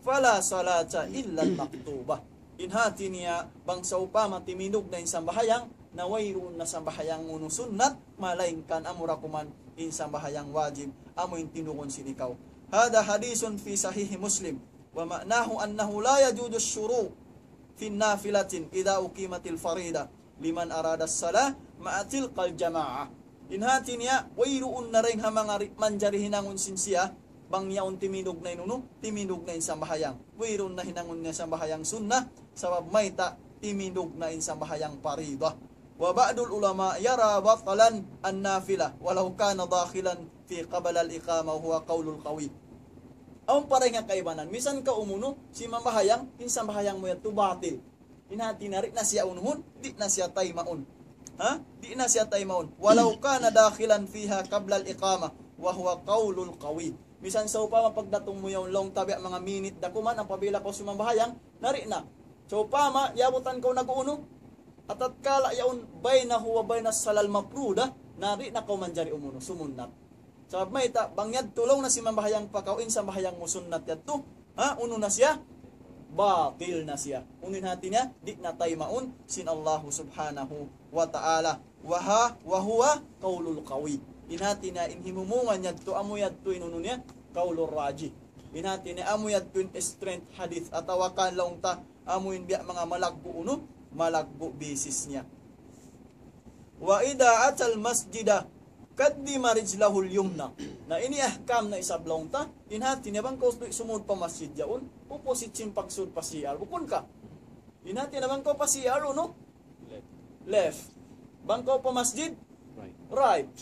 فلا صلاة إلا المكتوبة. In hati niya, bang sawpama timindug na in sambahayang, na wayruun na sambahayang unu sunnat, malaingkan amura kuman in sambahayang wajib, amu in tindugun sin ikaw. هذا حديث في صحيح مسلم، ومعناه أنه لا يجوز الشروع في النافلة إذا أقيمت الفريضة لمن أراد الصلاة مع تلك الجماعة. In hati niya, wayruun na dayn ha manga ri-, manjari hinangun sin siya, bang yaun timindug na in unu, timindug na in sambahayang. Wayruun na hinangun niya sambahayang sunnah, sabab mayta' timindug na in sambahayang parida. وبعض العلماء يرى بطلان النافلة ولو كان داخلا في قبل الإقامة وهو قول القوي. Awn pa dayn ha kaibanan, misan kaw umunu, simambahayang, in sambahayang mu yadtu batil. In hati niya di' na siya unuhun, di' na siya taymaun. Ha? Di' na siya taymaun. ولو كان داخلا فيها قبل الإقامة وهو قول القوي. Misan sawpama pagdatung mu yaun laung ta biya' manga minit da kuman apabila kaw sumambahayang, na di' na. Sawpama, yabutan kaw nag-unu, atatkala yaun بينه وبين الصلاة المفروضة, na di' na kaw manjari umunu, sumunnat. Sabab mayta', bang yadtu laung na simambahayang pa kaw, in sambahayang mu sunnat yadtu, ha, unu na siya? Batil na siya. Unu in hati niya? Di' na taymaun sin Allahu subhanahu wa ta'ala. وها-, وهو قول القوي. In hati niya, in himumungan yadtu, amu yadtu in unu niya, قول الراجح. In hati niya, amu yadtu in strength hadith, atawa kan laung ta, amu in biya' manga malaggu' unu, malaggu' basis niya. وإذا أتى المسجد قدم رجله اليمنى. Na ini ahkam na isab laung ta, in hati niya bang kaw sumud pa masjid yaun, opposite sin pagsud pa C R. Bukun ka? In hati niya bang kaw pa C R, unu? Left. Bang kaw pa masjid? Right. Right.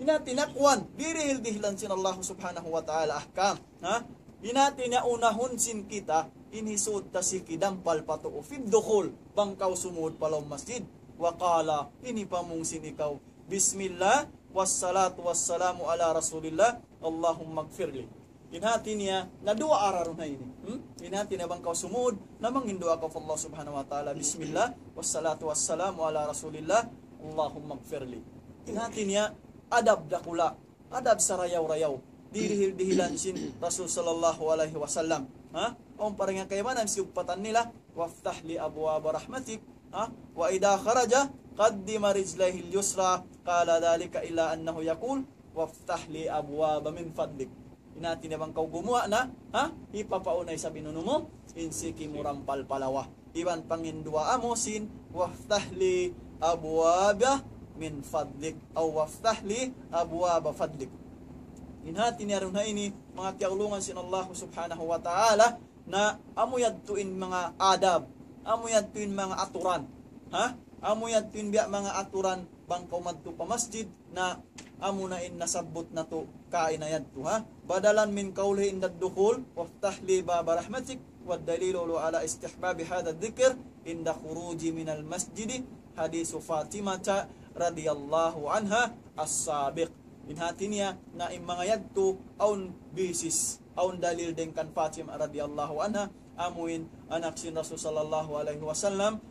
In hati niya kuwan, dihil-dihilan sin Allah subhanahu wa ta'ala ahkam. Ha? In hati niya unahun sin kita, in hisud ta siki dampal pa tuu. في الدخول, bang kaw sumud pa lawm masjid. وقال, in hipamung sin ikaw, بسم الله والصلاة والسلام على رسول الله اللهم اغفر لي. In hati niya, na duwaa ra duun ha ini. Hmm? In hati niya bang kaw sumud, na mangin duwaa kaw pa Allah subhanahu wa ta'ala. بسم الله والصلاة والسلام على رسول الله اللهم اغفر لي. In hati niya, adab dakula'. Adab sarayaw-rayaw. Dihil-dihilan sin Rasul sallallahu alayhi wasallam. Ha? Awn pa dayn ha kaibanan siyugpatan nila, وافتح لي أبواب رحمتك. Ha? وإذا خرج قدم رجله اليسرى. قال ذلك إلى أنه يقول وافتح لي أبواب من فضلك. In hati niya bang kaw gumuwa' na, ha? Hipapauna isab in unu mu, in siki mu dampal pa lawa. Iban panginduwaa mu sin, وافتح لي أبواب من فضلك, أو وافتح لي أبواب فضلك. In hati niya duun ha ini, manga kiyaulungan sin Allah subhanahu wa ta'ala, na amu yadtu in manga adab, amu yadtu in manga aturan. Ha? Amu yadtu in biya' manga aturan, bang kaw madtu pa masjid, na amu na in nasabbut natu' kaina yadtu, ha? بدلا من قوله عند الدخول وافتح لي باب رحمتك، والدليل على استحباب هذا الذكر عند خروج من المسجد حديث فاطمة رضي الله عنها السابق. In hati niya, na in manga yadtu, awn basis, awn dalil dayn kan Fatima radiyallahu anha, amuin anak sin Rasul sallallahu alayhi wasallam,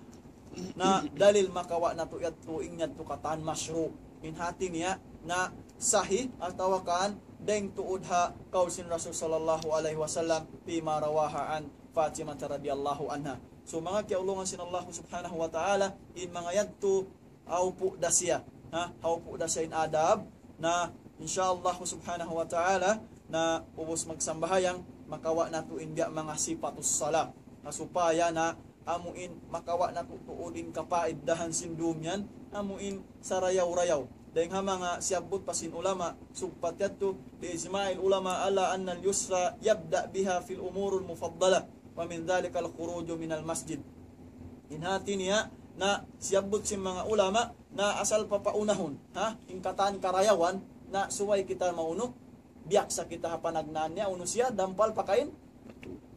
na dalil makawa' natu' yadtu, in yadtu katan mashru'. In hati niya na sahih atawa kan dayng tuud ha kaul sin Rasul sallallahu alayhi wasallam فيما رواها عن فاطمة رضي الله عنها. So, manga kiyaulungan sin Allah subhanahu wa ta'ala, in manga yadtu, haupu' da siya. Ha? Haupu' da siya in adab. Na, insha Allah subhanahu wa ta'ala, na ubus magsambahayang, makawa' natu' in biya' manga sifatus salah. Ha, supaya na amuin makawa' natu' tuud in kapaiddahan sin dum yan, amuin sarayaw-rayaw. Dayng ha manga siyabbut pa sin ulama, sugpat yadtu, بإجماع العلماء على أن اليسرى يبدأ بها في الأمور المفضلة، ومن ذلك الخروج من المسجد. In hati niya, na siyabbut sin manga ulama, na asal papaunahun, ha? In katan karayawan, na subay kita maunu, biyaksa kita ha panagnaan niya, unu siya, dampal pa kain,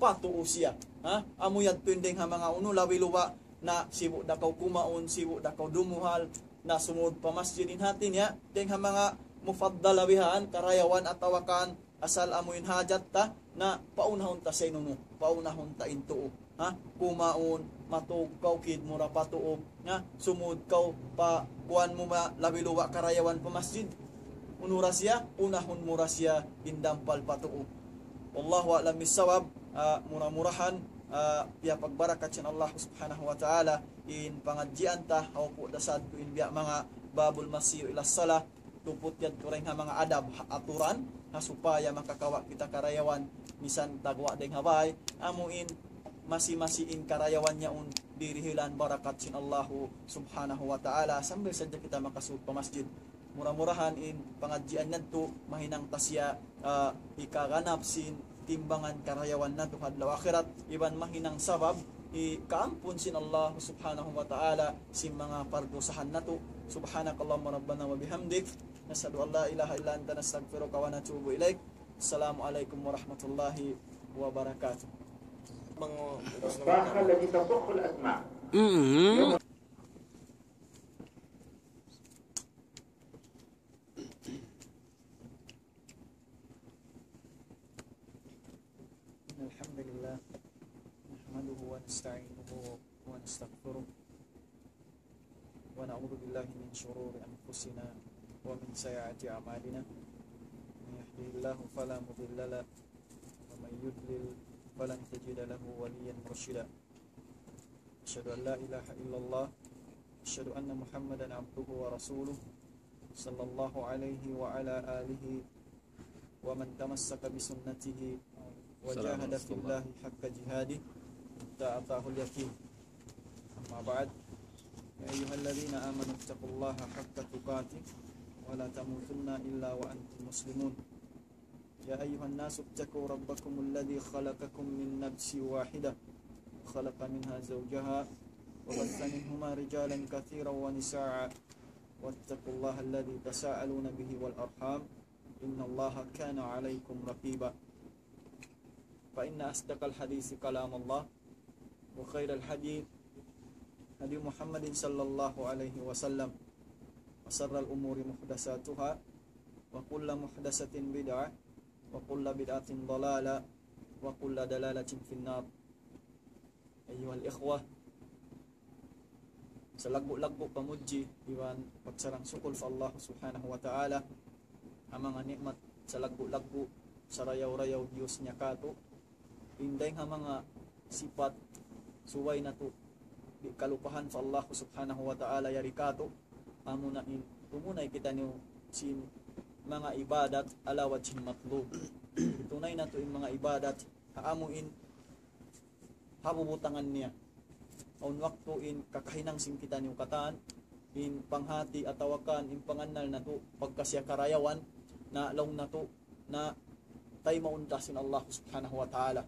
patuu siya. Ha? Amu yadtu in dayng ha manga unu, labi luba na sibu' da kaw kumaun, sibu' da kaw dumuhal, na sumud pa masjid, in hati niya, dayng ha manga mufaddala bihan, karayawan atawa kan asal amuin hajat ta, na paunahun ta sa in unu, paunahun ta in tuu. Ha? Kumaun, matug kaw kid mu ra patuu. Ha? Sumud kaw pa kuwan mu ma, labi luba karayawan pa masjid. Unu ra siya, unahun mu ra siya in dampal patuu. Wallahu a'lam bissawab. Ah, mura-murahan, ah, piyapagbarakat sin Allah Subhanahu wa Ta'ala in pangadjian ta, ha upu' da sadtu in biya' manga babul masiru ila salah, tuput yadtu dayn ha manga adab, ha aturan, ha supaya makakawa' kita karayawan, misan tagwa' dayn ha bay, amu in masi-masi in karayawan yaun dirihilan barakat sin Allahu Subhanahu wa Ta'ala, sambil sadja kita makasud pa masjid. Mura-murahan in pangadjian natu' mahinang ta siya, ah, hikaganap sin timbangan karayawan natu' ha adlaw akhirat, iban mahinang sabab hikaampun sin Allah Subhanahu wa Ta'ala sin manga pardusahan natu'. سبحانك اللهم ربنا وبحمدك، نشهد أن لا إله إلا أنت، نستغفرك ونتوب إليك. السلام عليكم ورحمة الله وبركاته. الصباح الذي تطخ الأسماء. إن الحمد لله نحمده ونستعينه ونستغفره، ونعوذ بالله من شرور أنفسنا ومن سيئات أعمالنا. من يهده الله فلا مضل له، ومن يضلل فلن تجد له وليا مرشدا. أشهد أن لا إله إلا الله. أشهد أن محمدا عبده ورسوله، صلى الله عليه وعلى آله ومن تمسك بسنته وجاهد في الله حق جهاده حتى أتاه اليقين. أما بعد، يا أيها الذين آمنوا اتقوا الله حق تقاته ولا تموتن إلا وأنتم مسلمون. يا أيها الناس اتقوا ربكم الذي خلقكم من نفس واحدة وخلق منها زوجها وبث منهما رجالا كثيرا ونساء واتقوا الله الذي تساءلون به والأرحام إن الله كان عليكم رقيبا. فإن أصدق الحديث كلام الله، وخير الهدي هدي محمد صلى الله عليه وسلم، وشر الأمور محدثاتها، وكل محدثة بدعة، وكل بدعة ضلالة، وكل ضلالة في النار. أيها الإخوة, salaggu'-laggu' pamudji iban pagsarang-sukul pa Allah Subhanahu wa Ta'ala, ha manga ni'mat salaggu'-laggu', sarayaw-rayaw biyus niya kātu', in dayng ha manga sipat subay natu' di' kalupahan pa Allah Subhanahu wa Ta'ala yari kātu', amuna in tumunay kitaniyu sin manga ibadat ala wajhil matlub. Tunay natu' in manga ibadat ha amu in ha bubutangan niya. Awn waktu in kakahinang sin kitaniyu katan, in panghati atawa kan in pangannal natu' pagka siya karayawan, na laung natu' na taymaun ta sin Allah Subhanahu wa Ta'ala.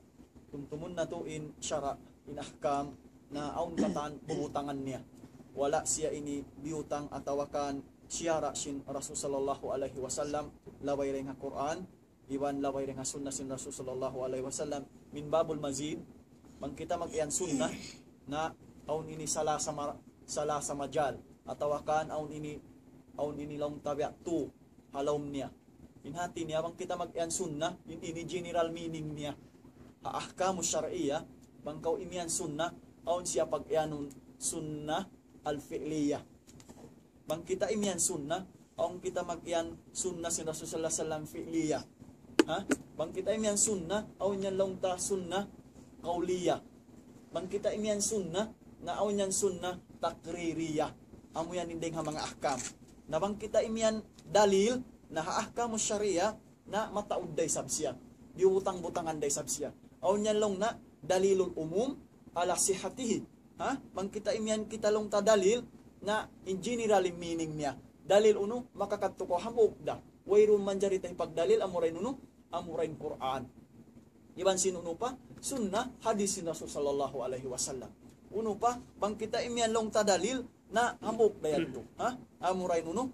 Tumtumun natu' in sara', in ahkam, na awn katan bubutangan niya. Wala' siya ini biyutang atawa kan siyara' sin Rasul sallallahu alayhi wasallam, labay dayn ha Qur'an, iban labay dayn ha sunnah sin Rasul sallallahu alayhi wasallam. Min babul mazid, bang kita mag-iyan sunnah, na awn ini salasa ma-, salasa majal, atawa kan awn ini, awn ini laung ta biya' tu, ha lawm niya. In hati niya, bang kita mag-iyan sunnah, in ini general meaning niya. Ha ahkamu shar'iyyah, bang kaw imiyan sunnah, awn siya pag-iyanun sunnah al-fi'liyyah. Bang kita imiyan sunnah, awn kita mag-iyan sunnah sin Rasul sallallahu alayhi wasallam fi'liyyah. Ha? Bang kita imiyan sunnah, awn yan laung ta sunnah qawliyyah. Bang kita imiyan sunnah, na awn yan sunnah taqririyyah. Amu yan in dayng ha manga ahkam. Na bang kita imiyan dalil, na ha ahkamu shar'iyyah, na mataud da isab siya. Biyutang-butangan da isab siya. Awn yan laung na dalilul umum ala sihhatihi. Ha? Bang kita imiyan kita laung ta dalil, na in general in meaning niya. Dalil unu, makakadtu kaw hambuuk da. Wayruun manjari ta hipagdalil, amura in unu, amura in Qur'an. Iban sin unu pa, sunnah, hadith sin Rasul sallallahu alayhi wasallam. Unu pa, bang kita imiyan laung ta dalil, na hambuuk da yadtu. Ha? Amura in unu,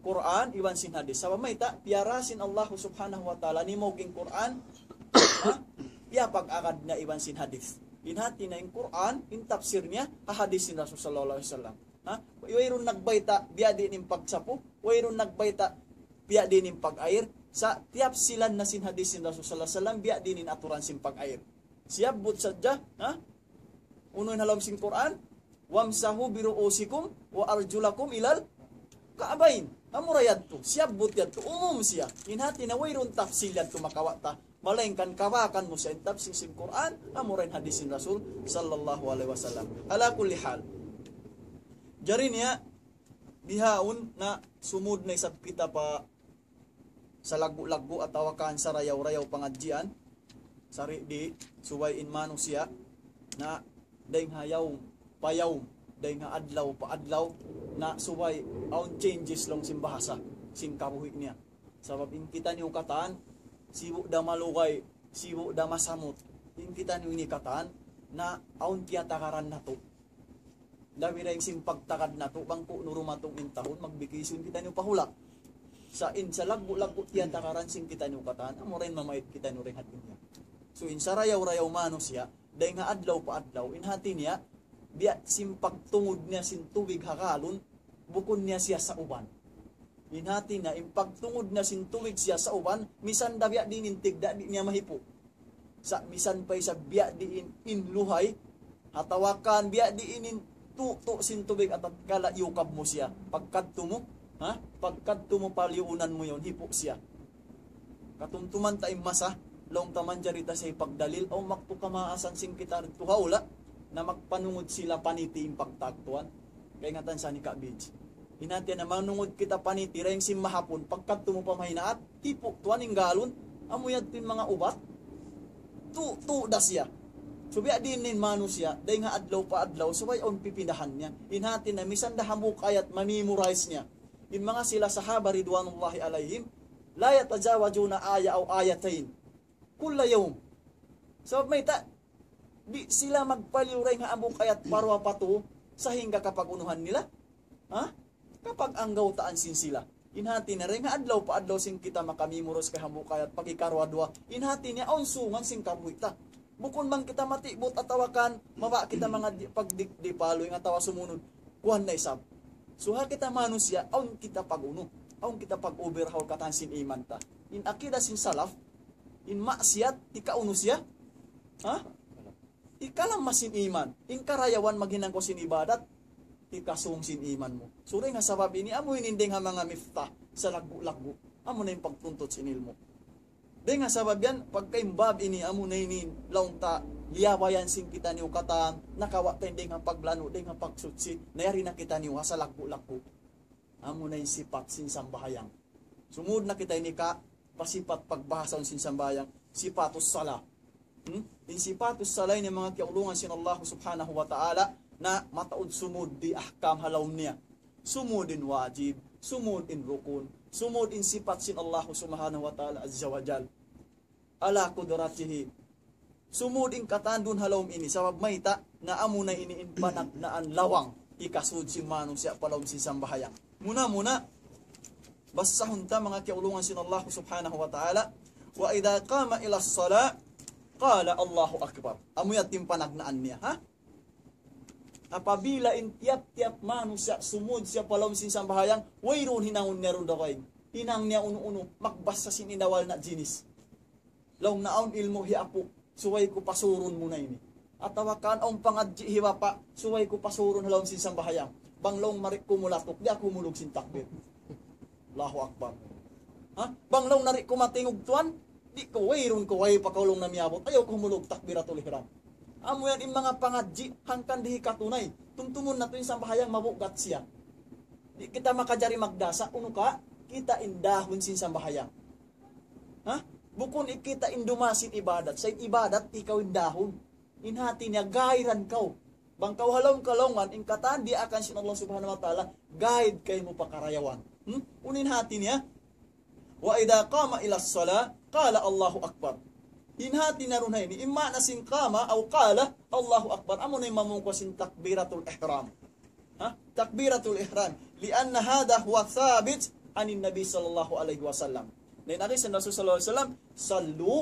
Qur'an iban sin hadith. Sabab mayta', piyara sin Allah Subhanahu wa Ta'ala, nimaug in Qur'an, ha? Piyapag-agad niya iban sin hadith. In hati niya in Qur'an, in tafsir niya, ha hadith sin Rasul sallallahu alayhi wasallam. Ha? Wayruun nagbayta', biya' diin in pagsapu, wayruun nagbayta', biya' diin in pag-air, sa' tiyapsilan na sin hadith sin Rasul sallallahu alayhi wasallam, biya' diin in aturan sin pag-air. Siyabbut sadja, ha? Unu in ha lawm sin Qur'an, وامسحوا برءوسكم وأرجلكم إلى الكعبين. Amura yadtu, siyabbut yadtu, umum siya. In hati niya wayruun tafsil yadtu makawa' ta. Malaingkan kabakan mu siya in tafsil sin Qur'an, amura in hadis sin Rasul sallallahu alayhi wasallam. Ala kulli hal. Jari niya, bihaun na sumud na isab kita pa salaggu'-laggu' atawa kan sarayaw-rayaw pangadjian, sari' di' subay in manusiya' na dayng ha yawm pa yawm, dayng ha adlaw pa adlaw, na subay awn changes laung sin bahasa, sin kabuhi' niya. Sabab in kitaniyu katan, sibu' da malugay, sibu' da masamut. In kitaniyu ini katan, na awn tiyatakaran natu'. Labi dayn sin pagtagad natu', bang ku'nu dumatung in tahun, magbikisyon kitaniyu pa hula'. Sa' in salaggu'-laggu' tiyatakaran sin kitaniyu katan, amura in mamait kitaniyu dayn ha dunya. So, in sarayaw-rayaw manusiya', dayng ha adlaw pa adlaw, in hati niya, biya' sin pagtungud niya sin tubig ha galon, bukun niya siya sauban. In hati niya, in pagtungud niya sin tubig siya sauban, misan da biya' diin in tigda', di' niya mahipu'. Sa' misan pa isab biya' diin in luhay, atawa kan biya' diin in tutu' sin tubig, atawa kala iyukab mu siya. Pagkadtu mu, ha? Pagkadtu mu paliyuunan mu yaun, hipu' siya. Katumtuman ta in masa, laung ta manjari ta sa' hipagdalil, awn waktu kamaasan sin kita didtu ha hula', na magpanungud sila paniti in pagtagtuan. Kaingatan sa ni Ka Bij. In hati niya manungud kita paniti, dayn sin mahapun, pagkadtu mu pa mahinaat, hipu' tuwan in galon, amu yadtu in manga ubat, tutu' da siya. So, biya' diin in manusiya', dayng ha adlaw pa adlaw, subay awn pipindahan niya. In hati niya, misan da hambuuk ayat, ma-memorize niya. In manga sila sahaba ridwanullahi alayhim, لا يتجاوزون آية أو آيتين كل يوم. Sabab mayta', di' sila magpaliyu dayn ha hambuuk ayat pa duwa pa tū, sahingga kapag-unuhan nila. Ha? Kapag-anggawtaan sin sila. In hati niya, dayn ha adlaw pa adlaw sin kita maka-memorize ka hambuuk ayat, pag-ikaruwa-duwa. In hati niya, awn sungan sin kabuhi' ta. Bukun bang kita matibut atawa kan, mabaya' kita manga di-, pagdikdi pa luy atawa sumunud. Kuwan na isab. So, ha kita manusiya', awn kita pag-unu. Awn kita pag-overhaul katan sin iman ta. In akida sin salaf, in maksiyat, ikaunu siya. Ha? Ikalamma sin iman. In karayawan maghinang kaw sin ibadat, ikasung sin iman mu. So, dayn ha sabab ini, amu ini in dayng ha manga miftah, salaggu'-laggu'. Amu na in pagtuntut sin ilmu'. Dayn ha sabab yan, pagka in bab ini, amu na ini, laung ta, liyabayan sin kitaniyu katan, nakawa' ta in dayng ha paglanu', dayng ha pagsuchi, na yari na kitaniyu, ha salaggu'-laggu'. Amu na in sipat sin sambahayang. Sumud na kita ini ka, pa sipat pagbahasahun sin sambahayang, sifatus salah. Hmm? In sifatus salah ini manga kiyaulungan sin Allah subhanahu wa ta'ala, na mataud sumud di ahkam ha lawm niya. Sumud in wajib, sumud in rukun, sumud in sipat sin Allah subhanahu wa ta'ala azza wa jal. Ala qudratihi. Sumud in katan duun ha lawm ini, sabab mayta' na amu na ini in panagnaan lawang, ikasud sin manusiya' pa lawm sin sambahayang. Muna-muna, basahun ta manga kiyaulungan sin Allah subhanahu wa ta'ala, وإذا قام إلى الصلاة قال الله أكبر. Amu yan in panagnaan niya, ha? Apabila in tiyap-tiyap manusiya' sumud siya pa lawm sin sambahayang, wayruun hinangun niya duun dayn. Hinang niya unu-unu, magbasa sin inawal na jinis. Laung na awn ilmu' hi apu', subay ku pasurun muna ini. Atawa kan awn pangadji' hi bapa', subay ku pasurun ha lawm sin sambahayang. Bang laung mari ku mulatuk, di' aku humulug sin takbir. Allahu Akbar. Ha? Bang laung nari ku matingug tuwan, di' ku wayruun ku way pa kaw laung na miyabut. Ayaw ku humulug takbiratul ihram. Amu yan in manga pangadji', hangkan di' hikatunay. Tumtumun natu' in sambahayang mabugat siya. Di' kita makajari magdasa, unu ka, kita in dahun sin sambahayang. Ha? Bukun in kita in dumasin ibadat. Sa' in ibadat, ikaw in dahun. In hati niya, gairan kaw. Bang kaw ha lawm kalaungan, in katan diyaakan sin Allah subhanahu wa ta'ala, guide kaymu pa karayawan. Hmm? Unu in hati niya? وإذا قام إلى الصلاة قال الله أكبر. In hati niya duun ha ini, in maana sin qama aw qala, Allahu Akbar. Amu na in mamung ku sin takbiratul ihram. Ha? Takbiratul ihram. لأن هذا هو الثابت عن النبي صلى الله عليه وسلم. Na in hadis sin Rasul sallallahu alayhi wasallam, صلوا,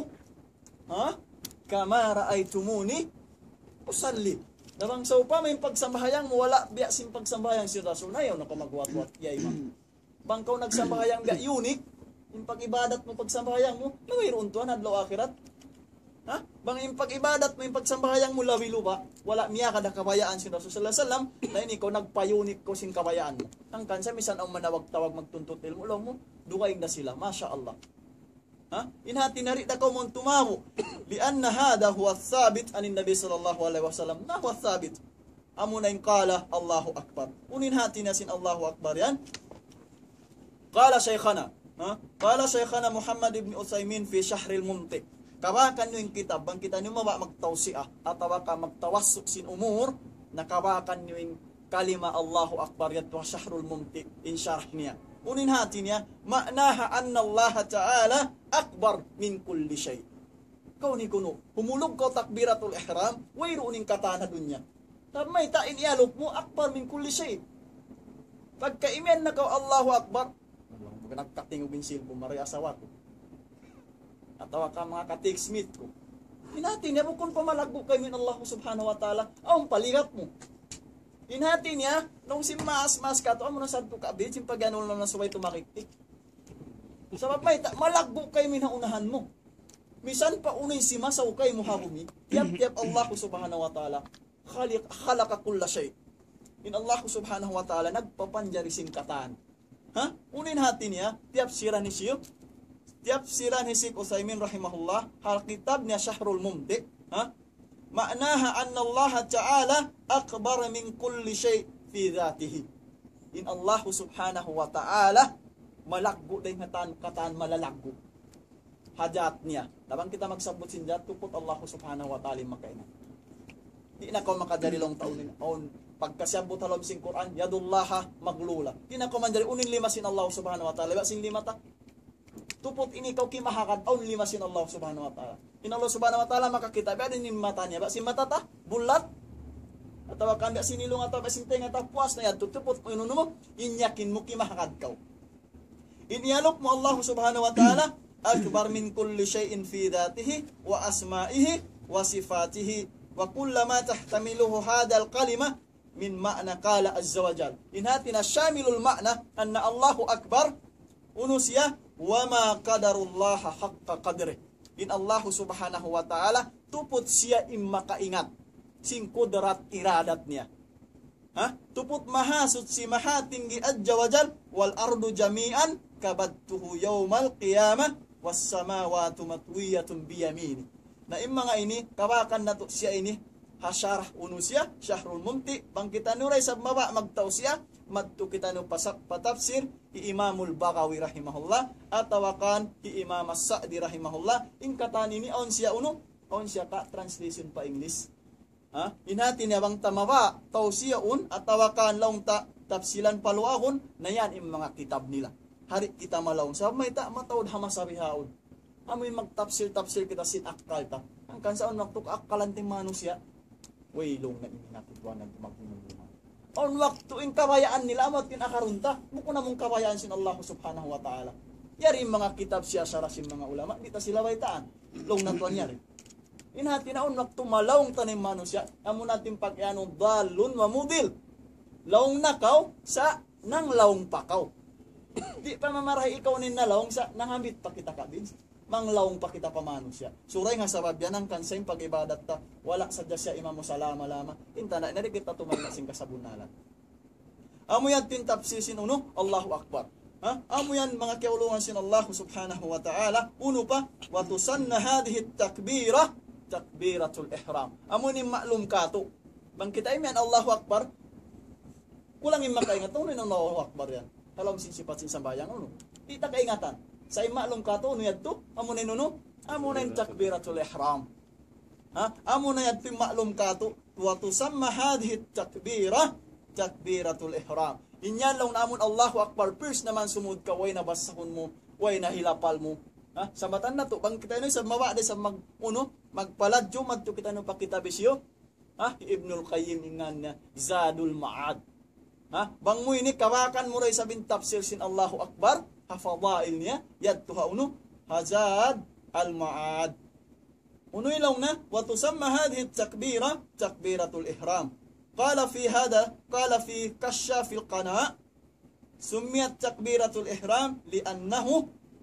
ha? كما رأيتموني أصلي. Na bang sawpama in pagsambahayang mu, wala' biya' sin pagsambahayang sin Rasul, na ayaw na kaw magwat-wat, ya imam. Bang kaw nagsambahayang biya' unique, in pag-ibadat mu, pagsambahayang mu, na wayruun tuwan adlaw akhirat. Ha? Bang in pag-ibadat mu, in pagsambahayang mu lawi luba', wala' miyagad ha kabayaan sin Rasul sallallahu alayhi wasallam, na ini kaw nagpayunik kaw sin kabayaan mu. Hangkan sa' misan awn manawag-tawag magtuntut ilmu' laung mu, dugaing da sila, masha Allah. Ha? In hati niya di' da kaw mawn tumabu'. لأن هذا هو الثابت عن النبي صلى الله عليه وسلم. Na huwa thabit. Amu na in qala Allahu Akbar. Unu in hati niya sin Allahu Akbar yan? قال شيخنا. Ha? قال شيخنا محمد بن عثيمين في شرح الممتع. Kabakan niyu in kitab, bang kitaniyu mabaya' magtawsiya, atawa ka magtawassu' sin umur, na kabakan niyu in kalima Allahu Akbar yadtu ha Sharhul Mumti', in sharh niya. Unu in hati niya, معناها أن الله تعالى أكبر من كل شيء. Kaw ini kunu', humulug kaw takbiratul ihram, wayruun in katan ha dunya. Sabab mayta' in iyalup mu, أكبر من كل شيء. Pagka imiyan na kaw Allahu Akbar, nagkatingug in cellphone, maray asawa ku. Atawa ka manga ka-text mate ku. In hati niya bukun pa malaggu' kaymu in Allah subhanahu wa ta'ala, awn pa ligat mu. In hati niya, nung sin maas-maas katu', amu na sadtu ka, bid, sin pag-anul na subay tumakiktik. Sabab mayta', malaggu' kaymu in ha unahan mu. Misan pa unu in simasaw kaymu ha bumi, tiyap-tiyap Allah subhanahu wa ta'ala, خلق، خلق كل شيء. In Allah subhanahu wa ta'ala nagpapanjari sin katan. Ha? Unu in hati niya, tiyapsiran hisiyu, tiyapsiran hi Sheikh Uthaymin rahimahullah, ha kitab niya Sharhul Mumti', ha? معناها أن الله تعالى أكبر من كل شيء في ذاته. In Allah subhanahu wa ta'ala, malaggu' dayn ha katan, katan malalaggu'. Ha jat niya. Na bang kita magsabbut sin jat, tuput Allah subhanahu wa ta'ala in makaingat. Di' na kaw makajari laung ta unu in, awn pagkasiyabbut ha lawm sin Qur'an, يد الله مغلولة. Di' na kaw manjari unu in lima sin Allah subhanahu wa ta'ala. Iban sin lima ta. Tuput ini kaw kimahagad, awn lima sin Allah subhanahu wa ta'ala. In Allah subhanahu wa ta'ala makakita', biya' diin in mata niya, biya' sin mata ta, bulat. Atawa kan biya' sin ilung, atawa biya' sin tenga ta, puas na yadtu, tuput mu in unu mu, in yakin mu kimahagad kaw. In iyalup mu Allah subhanahu wa ta'ala, أكبر من كل شيء في ذاته وأسمائه وصفاته وكل ما تحتمله هذه الكلمة من معنى قال عز وجل. In hati niya شامل المعنى أن الله أكبر, unu siya, وما قدروا الله حق قدره. In Allah subhanahu wa ta'ala, tuput siya in makaingat sin kudrat iradat niya. Ha? Tuput mahasuchi mahatinggi azza wa jal, والأرض جميعا قبضته يوم القيامة والسماوات مطويات بيمينه. Na in manga ini, kabakan natu' siya ini, ha sharh unu siya, Sharhul Mumti', bang kitaniyu da isab mabaya' magtawsiya, madtu kitaniyu pa sa-, pa tafsir, hi Imamul Baghawi rahimahullah, atawa kan hi Imam As-Sa'di rahimahullah, in katan ini awn siya unu, awn siya ka translation pa English. Ha? In hati niya bang ta mabaya' tawsiyaun atawa kan laung ta tafsilan paluagun, na yan in manga kitab nila. Di' kita malaung. Sabab mayta', mataud ha masa bihaun. Amu in magtafsil-tafsil kita sin akkal ta. Hangkan sa' awn waktu kaakkalan ta in manusiya'. Way, laung na ini na tuwan na magmumulungan. Awn waktu in kabayaan nila, amu in akarun ta. Bukun amu in kabayaan sin Allah subhanahu wa ta'ala. Yari in manga kitab siya sharh sin manga ulama, di' ta sila baytaan. Laung na tuwan yari. In hati niya awn waktu malaung ta in manusiya', amu na in pag-anu, ضال ومضل. Laung na kaw, sa' nanglaung pa kaw. Di' pa mamarahi ikaw in nalaung, sa' nangambit pa kita kabin. Manglaung pa kita pa manusiya'. Suray nga sabab yan hangkan sa' in pag-ibadat ta, wala' sadja siya imamu salama-lama. In tanda' na di' kita tumayma' sin kasabunnalan. Amu yan in tafsir sin unu, Allahu Akbar. Ha? Amu yan manga kiyaulungan sin Allah subhanahu wa ta'ala. Unu pa, وتسن هذه التكبيرة تكبيرة الإحرام. Amu ini maklum katu'. Bang kita imiyan Allahu Akbar, kulang in makaingat, unu in Allahu Akbar yan? Ha lawm sin sipat sin sambahayang, unu? Di' ta kaingatan. Sa' in maklum katu', unu yadtu? Amu na in unu? Amu na in takbiratul ihram. Ha? Amu na yadtu in maklum katu', وتسمى هذه التكبيرة تكبيرة الإحرام. In yan laung na amun Allahu Akbar, first naman sumud kaw, way na basahun mu, way na hilapal mu. Ha? Sambatan natu', bang kita ini sa mabaya' da sa mag, unu, magpaladju, madtu kita nu pa kitab hisiyu. Ha? Ibnul Qayyim in ngan niya, Zadul Ma'ad. Ha? Bang mu ini kabakan mu da isab in tafsir sin Allahu Akbar, ha fadail niya, yadtu ha unu, ha Zad al-Ma'ad. Unu in laung niya, وتسمى هذه التكبيرة تكبيرة الإحرام. قال في هذا، قال في كشاف القناع، سميت تكبيرة الإحرام لأنه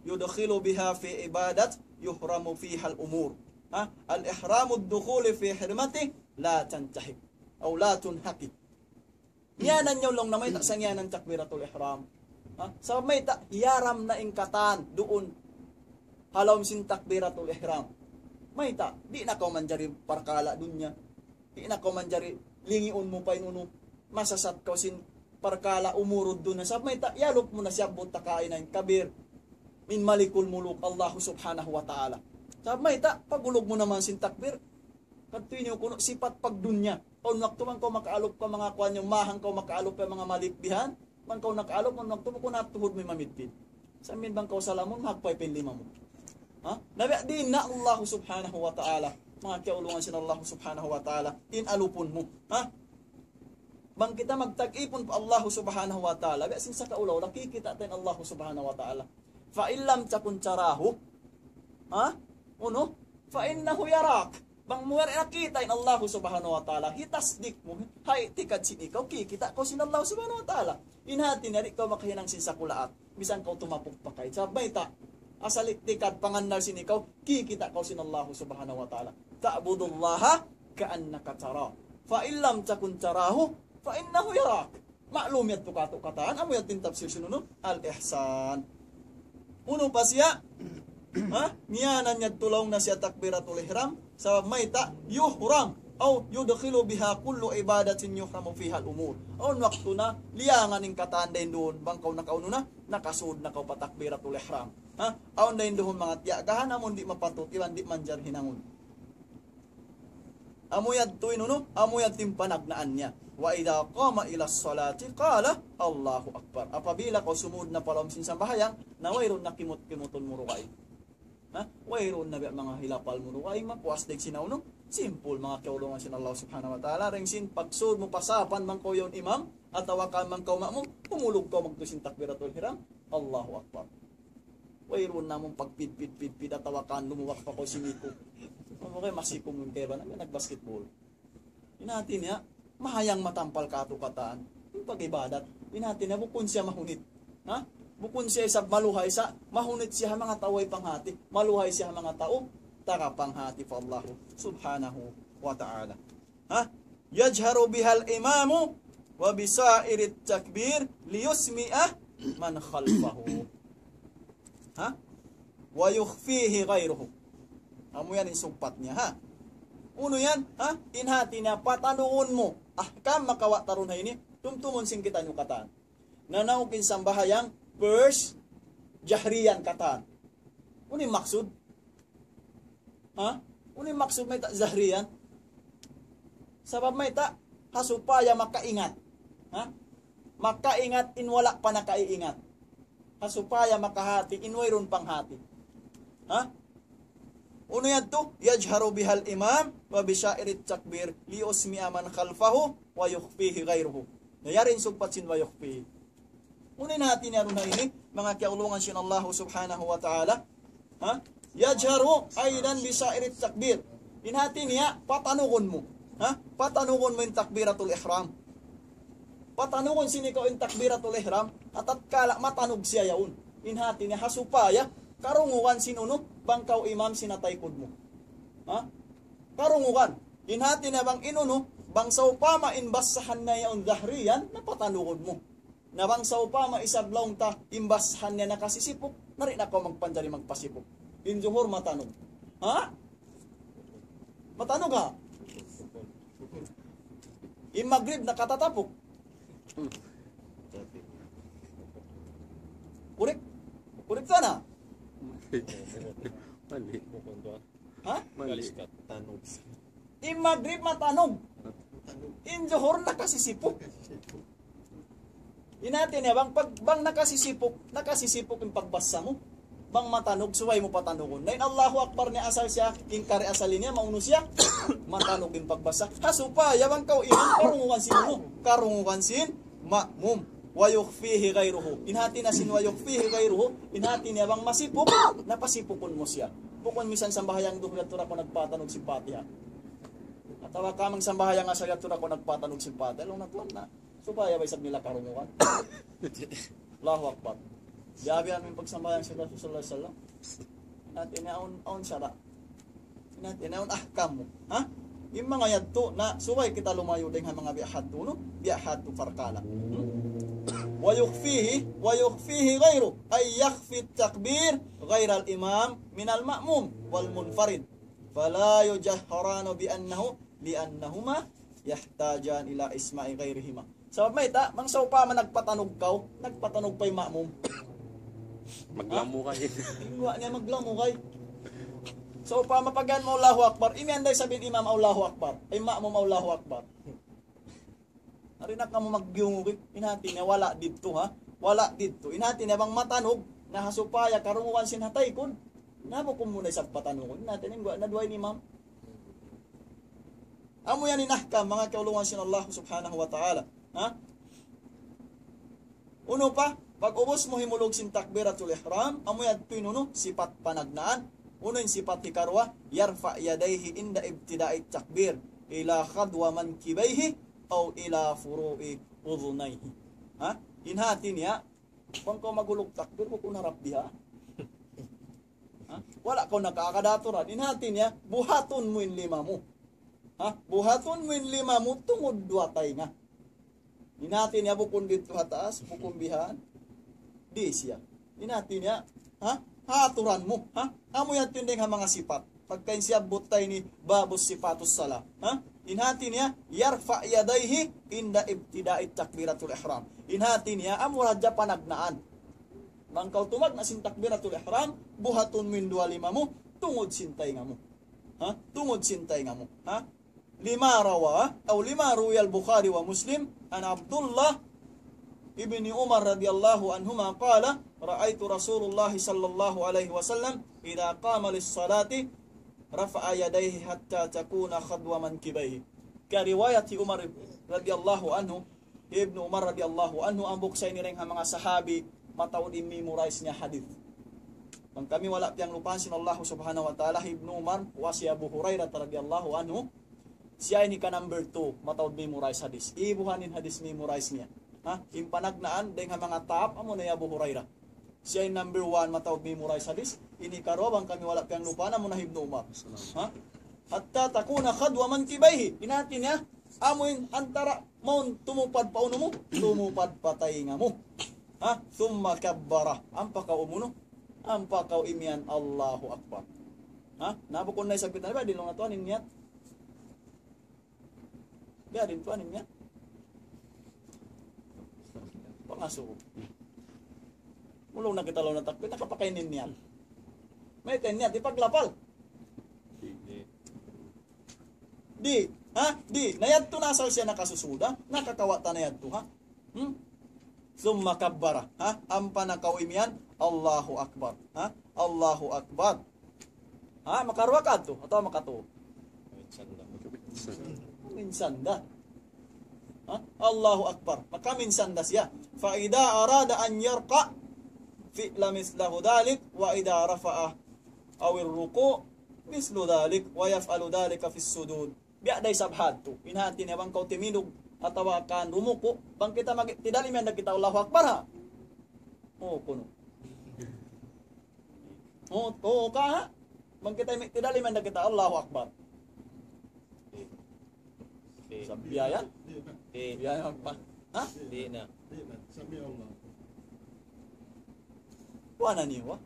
يدخل بها في عبادة يحرم فيها الأمور. Ha? الإحرام الدخول في حرمته لا تنتهك أو لا تنهك. Ngiyanan niya laung niya mayta' sa ngiyanan takbiratul ihram. Ha? Sabab mayta', hiyaram na in katan duun ha lawm sin takbiratul ihram. Mayta', di' na kaw manjari parkala' dunya. Di' na kaw manjari lingiun mu pa in unu. Masasat kaw sin parkala' umurud dunya. Sabab mayta', iyalup mu na siyabbut ta kaina in kabir. Min malikul muluk, Allahu subhanahu wa ta'ala. Sabab mayta', pagulug mu naman sin takbir. Kadtu ini kunu' sipat pagdunya. Awn waktu bang kaw makaalup ka manga kuwan niyu, mahang kaw makaalup ka manga malik bihan. Bang kaw nakaalup, awn waktu bukun na tuhud mu mamidpid. Sa' amin bang kaw salamun, mahagpay pa in lima mu. Ha? Na biya' diin na Allah subhanahu wa ta'ala. Manga kiyaulungan sin Allah subhanahu wa ta'ala. In alupun mu. Ha? Bang kita magtag-ipun pa Allah subhanahu wa ta'ala. Biya' sin sakaula-ula, kikita' ta in Allah subhanahu wa ta'ala. فإن لم تكن تراه. Ha? Unu? فإنه يراك. Bang mu yari nakita' in Allah subhanahu wa ta'ala, hitasdik mu, ha i'tikad sin ikaw, kikita' kaw sin Allah subhanahu wa ta'ala. In hati niya di' kaw makahinang sin sakulaat, misan kaw tumapuk pa kay. Sabab mayta', asal i'tikad pangannal sin ikaw, kikita' kaw sin Allah subhanahu wa ta'ala. تعبد الله كأنك تراه. فإن لم تكن تراه فإنه يراك. Maklum yadtu katu' katan, amu yadtu in tafsir sin unu, al-ihsan. Unu pa siya? Ha? Ngiyanan yadtu laung niya siya takbiratul ihram, sabab mayta', يحرم أو يدخل بها كل عبادة يحرم فيها الأمور. Awn waktu na, liyangan in katan dayn duun, bang kaw nakaunu na, nakasud na kaw pa takbiratul ihram. Ha? Awn dayn duun manga tiyagahan, amun di' mapatut, iban di' manjari hinangun. Amu yadtu in unu, amu yadtu in panagnaan niya. وإذا قام إلى الصلاة قال الله أكبر. Apabila kaw sumud na pa lawm sin sambahayang, na wayruun na kimut-kimutun mu dugaing. Ha? Wayruun na biya' manga hilapal mu dugaing, mapuas dayn sin unu. Simple, manga kiyaulungan sin Allah subhanahu wa ta'ala. Dayn sin pagsud mu pa sapan bang kaw yaun imam, atawa ka bang kaw ma'mum, humulug kaw magtuy sin takbiratul ihram, Allahu Akbar. Wayruun na mu pagpidpid-pidpid atawa kan lumuwak pa kaw sin iku. Amu kay masiku mu kay ba na nagbasketball. In hati niya, mahayang matampal katu' katan. In pag-ibadat. In hati niya, bukun siya mahunit. Ha? Bukun siya isab maluhay sa, mahunit siya ha manga tau way panghati. Maluhay siya ha manga tau, taga panghati pa Allah subhanahu wa ta'ala. Ha? يجهر بها الإمام وبسائر التكبير ليسمع من خلفه. Ha? ويخفيه غيره. Amu yan in sugpat niya, ha? Unu yan, ha? In hati niya, patanugun mu. Ahkam makawa' ta duun ha ini, tumtumun sin kitaniyu katan. Nanaug in sambahayang, first, jahriyan katan. Unu in maksud? Ha? Unu in maksud mayta' jahriyan? Sabab mayta', ha supaya makaingat. Ha? Makaingat in wala' pa nakaiingat. Ha supaya makahati in wayruun panghati. Ha? Unu yadtu? يجهر بها الإمام وبسائر التكبير ليسمع من خلفه ويخفيه غيره. Na yari in sugpat sin ويخفيه. Unu in hati niya duun ha ini, manga kiyaulungan sin Allah subhanahu wa ta'ala. Ha? يجهر أيضا بسائر التكبير. In hati niya, patanugun mu. Ha? Patanugun mu in takbiratul ihram. Patanugun sin ikaw in takbiratul ihram, ha tatkala matanug siya yaun. In hati niya ha supaya, karungugan sin unu, bang kaw imam sin ha taykud mu. Ha? Karungugan. In hati niya bang in unu, bang sawpama in basahan niya yaun jahriyan, na patanugun mu. Na bang sawpama isab laung ta, in basahan niya nakasisipuk, na di' na kaw magpanjari magpasipuk. In juhur matanug. Ha? Matanug ha? In magrib nakatatapuk. Kurik? Kurik ka na? Mali. Ha? Mali. In magrib matanug. In juhur nakasisipuk. In hati niya, bang, pag, bang nakasisipuk, nakasisipuk in pagbasa mu. Bang matanug, subay mu patanugun. Na in Allahu Akbar niya asal siya, in kari asal niya, maunu siya, matanug in pagbasa. Ha supaya bang kaw imam, karungugan sin unu, karungugan sin ma'mum. ويخفيه غيره. In hati niya sin ويخفيه غيره, in hati niya bang masipuk, na pasipukun mu siya. Bukun misan sambahayang duhur yadtu da aku nagpatanug sin Fatiha. Atawa ka bang sambahayang asar yadtu da aku nagpatanug sin Fatiha. Laung na tuwan na. Supaya ba isab nila karungugan? Allahu Akbar. Biya' biya' amu in pagsambahayang sin Rasul sallallahu alayhi wasallam. Hati niya awn, awn sara'. Hāti niya awn ahkam mu. Ha? In manga yadtu na subay kita lumayu' dayn ha manga biya' hādtu, no? Biya' hādtu parkala'. Hmm? ويخفيه، ويخفيه غيره، أي يخفي التكبير غير الإمام من المأموم والمنفرد. فلا يجهران بأنه، لأنهما يحتاجان إلى إسماع غيرهما. Sabab mayta', bang sawpama nagpatanug kaw, nagpatanug pa in ma'mum. Maglamugay. Ingwa niya maglamugay. Sawpama pagyan mu Allahu Akbar, imiyan da isab in imam Allahu Akbar, in ma'mum Allahu Akbar. Ari na kamu magyungug, in hāti niya wala' didtu, ha? Wala' didtu. In hāti niya bang matanug, na ha supaya karungugan sin ha taykud, na bukun mu na isab patanugun. In hāti niya, ingwa na duwa in imam. Amu yan in ahkam, manga kaulungan sin Allah Subhanahu wa Ta'ala. Ha? Unu pa, pag-ubus mu himulug sin takbiratul ihram, amu yadtu in unu, sipat panagnaan. Unu in sipat hikaruwa, يرفع يديه عند ابتداء التكبير إلى خذو منكبيه أو إلى فروع أذنيه. Ha? In hāti niya, bang kaw maghulug takbir, bukun harap biha. Ha? Wala' kaw nakaagad aturan. In hāti niya, buhatun mu in lima mu. Ha? Buhatun mu in lima mu, tungud duwa taynga. In hāti niya, bukun didtu ha taas, bukun bihan. Di' siya. In hāti niya, ha? Ha aturan mu, ha? Amu yan tinding ha manga sipat. Pagka in siyabbut ta ini, باب صفات الصلاة. Ha? In hāti niya, يرفع يديه عند ابتداء تكبيرة الإحرام. In hāti niya, amu ra hadja panagnaan. Bang kaw tumagna' sin takbiratul ihram, buhatun mu in duwa lima mu, tungud sin taynga mu. Ha? Tungud sin taynga mu. Ha? لما روى، أو لما روي البخاري ومسلم عن عبد الله ابن عمر رضي الله عنهما قال: رأيت رسول الله صلى الله عليه وسلم إذا قام للصلاة رفع يديه حتى تكون خذو منكبيه. Ka riwayat hi Umar radiyallahu anhu, Ibnu Umar radiyallahu anhu, hambuuk sa ini dayn ha manga sahabi, mataud in memorize niya hadith. Bang kami wala' piyanglupahan sin Allah Subhanahu wa Ta'ala, Ibnu Umar, wa si Abu Hurairah radiyallahu anhu, siya ini ka number two, mataud memorize hadith. Ibuhan in hadith memorize niya. Ha? In panagnaan, dayn ha manga top, amu na hi Abu Hurairah. Siya in number one, mataud memorize hadith. Ini karuwa, bang kami wala' piyanglupahan, amu na hi Ibnu Umar. Ha? حتى تكون خذو منكبيه. In hāti niya, amu in antara mawn tumupad pa unu mu, tumupad pa taynga mu. Ha? ثم كبر. Ampa kaw umunu, ampa kaw imiyan Allahu Akbar. Ha? Na bukun na isab kita, ba, di' laung na tuwan in niyat. Biya' diin tuwan in niyat. Pangasubu. Mulung na kita laung na takbir, nakapakain in niyat. Mayta' in niyat, hipaglapal. Di'. Ha? Di'. Na yadtu na asal siya nakasusuda. Nakakawa' ta na yadtu, ha? Hmm? ثم كبر. Ha? Ampa na kaw imiyan, Allahu Akbar. Ha? Allahu Akbar. Ha? Makaruwa ka tu? Atawa makatu? Minsan da. Ha? Allahu Akbar. Makaminsan da siya. فإذا أراد أن يركع فعل مثله ذلك، وإذا رفع أو الركوع مثل ذلك، ويفعل ذلك في السجود. Biya' da isab hadtu. In hāti niya bang kaw timindug atawa kan rumuku', bang kita mag-i'tidal imiyan da kita Allahu Akbar, ha? Oo, kunu'. Oo, oo ka, ha? Bang kita i'tidal imiyan da kita Allahu Akbar. Di'. Sa' biya' yan? Di'. Biya' yan pa. Ha? Di' na. Di' na. Sami Allah. Kuwan na niyu, ha?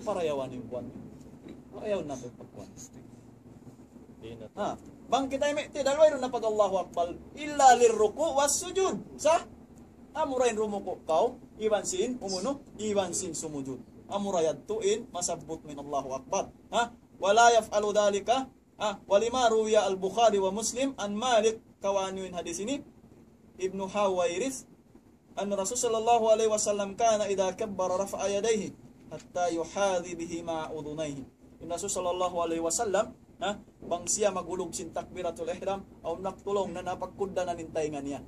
Parayawan niyu kuwan. Parayawan natu' pagkuwan. Di' na. Ha? Bang kita i'tidal, wayruun na pag Allahu Akbar. إلا للركوع والسجود. Sa'? Amura in rumuku' kaw, iban sin, umunu, iban sin sumujud. Amura yadtu in masabbut mu in Allahu Akbar. Ha? ولا يفعل ذلك. Ha? ولما روي البخاري ومسلم عن مالك, kawaan niyu in hadith ini, Ibnu Huwayrith, أن الرسول صلى الله عليه وسلم كان إذا كبر رفع يديه حتى يحاذي بهما أذنيه. In Rasul sallallahu alayhi wasallam, ha, bang siya maghulug sin takbiratul ihram, awn nakatulung na napagkugdanan in taynga niya.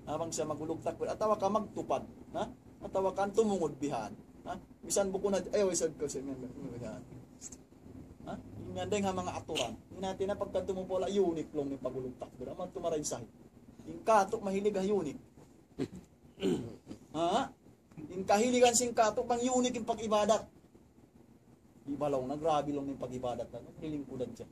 Ha, bang siya maghulug takbir, atawa ka magtupad, ha? Atawa ka tumungud bihan, ha? Misan bukun na, ayaw isab kaw siya, ha? Yan dayn ha manga aturan. In hāti niya pagka tumupula, unique laung in paghulug takbir. Amu tuud in sahih. In katu' mahilig ha unique. Ha? In kahiligan sin katu' bang unique in pag-ibadat. Di' ba laung na, grabe laung in pag-ibadat na, lilingkuran siya.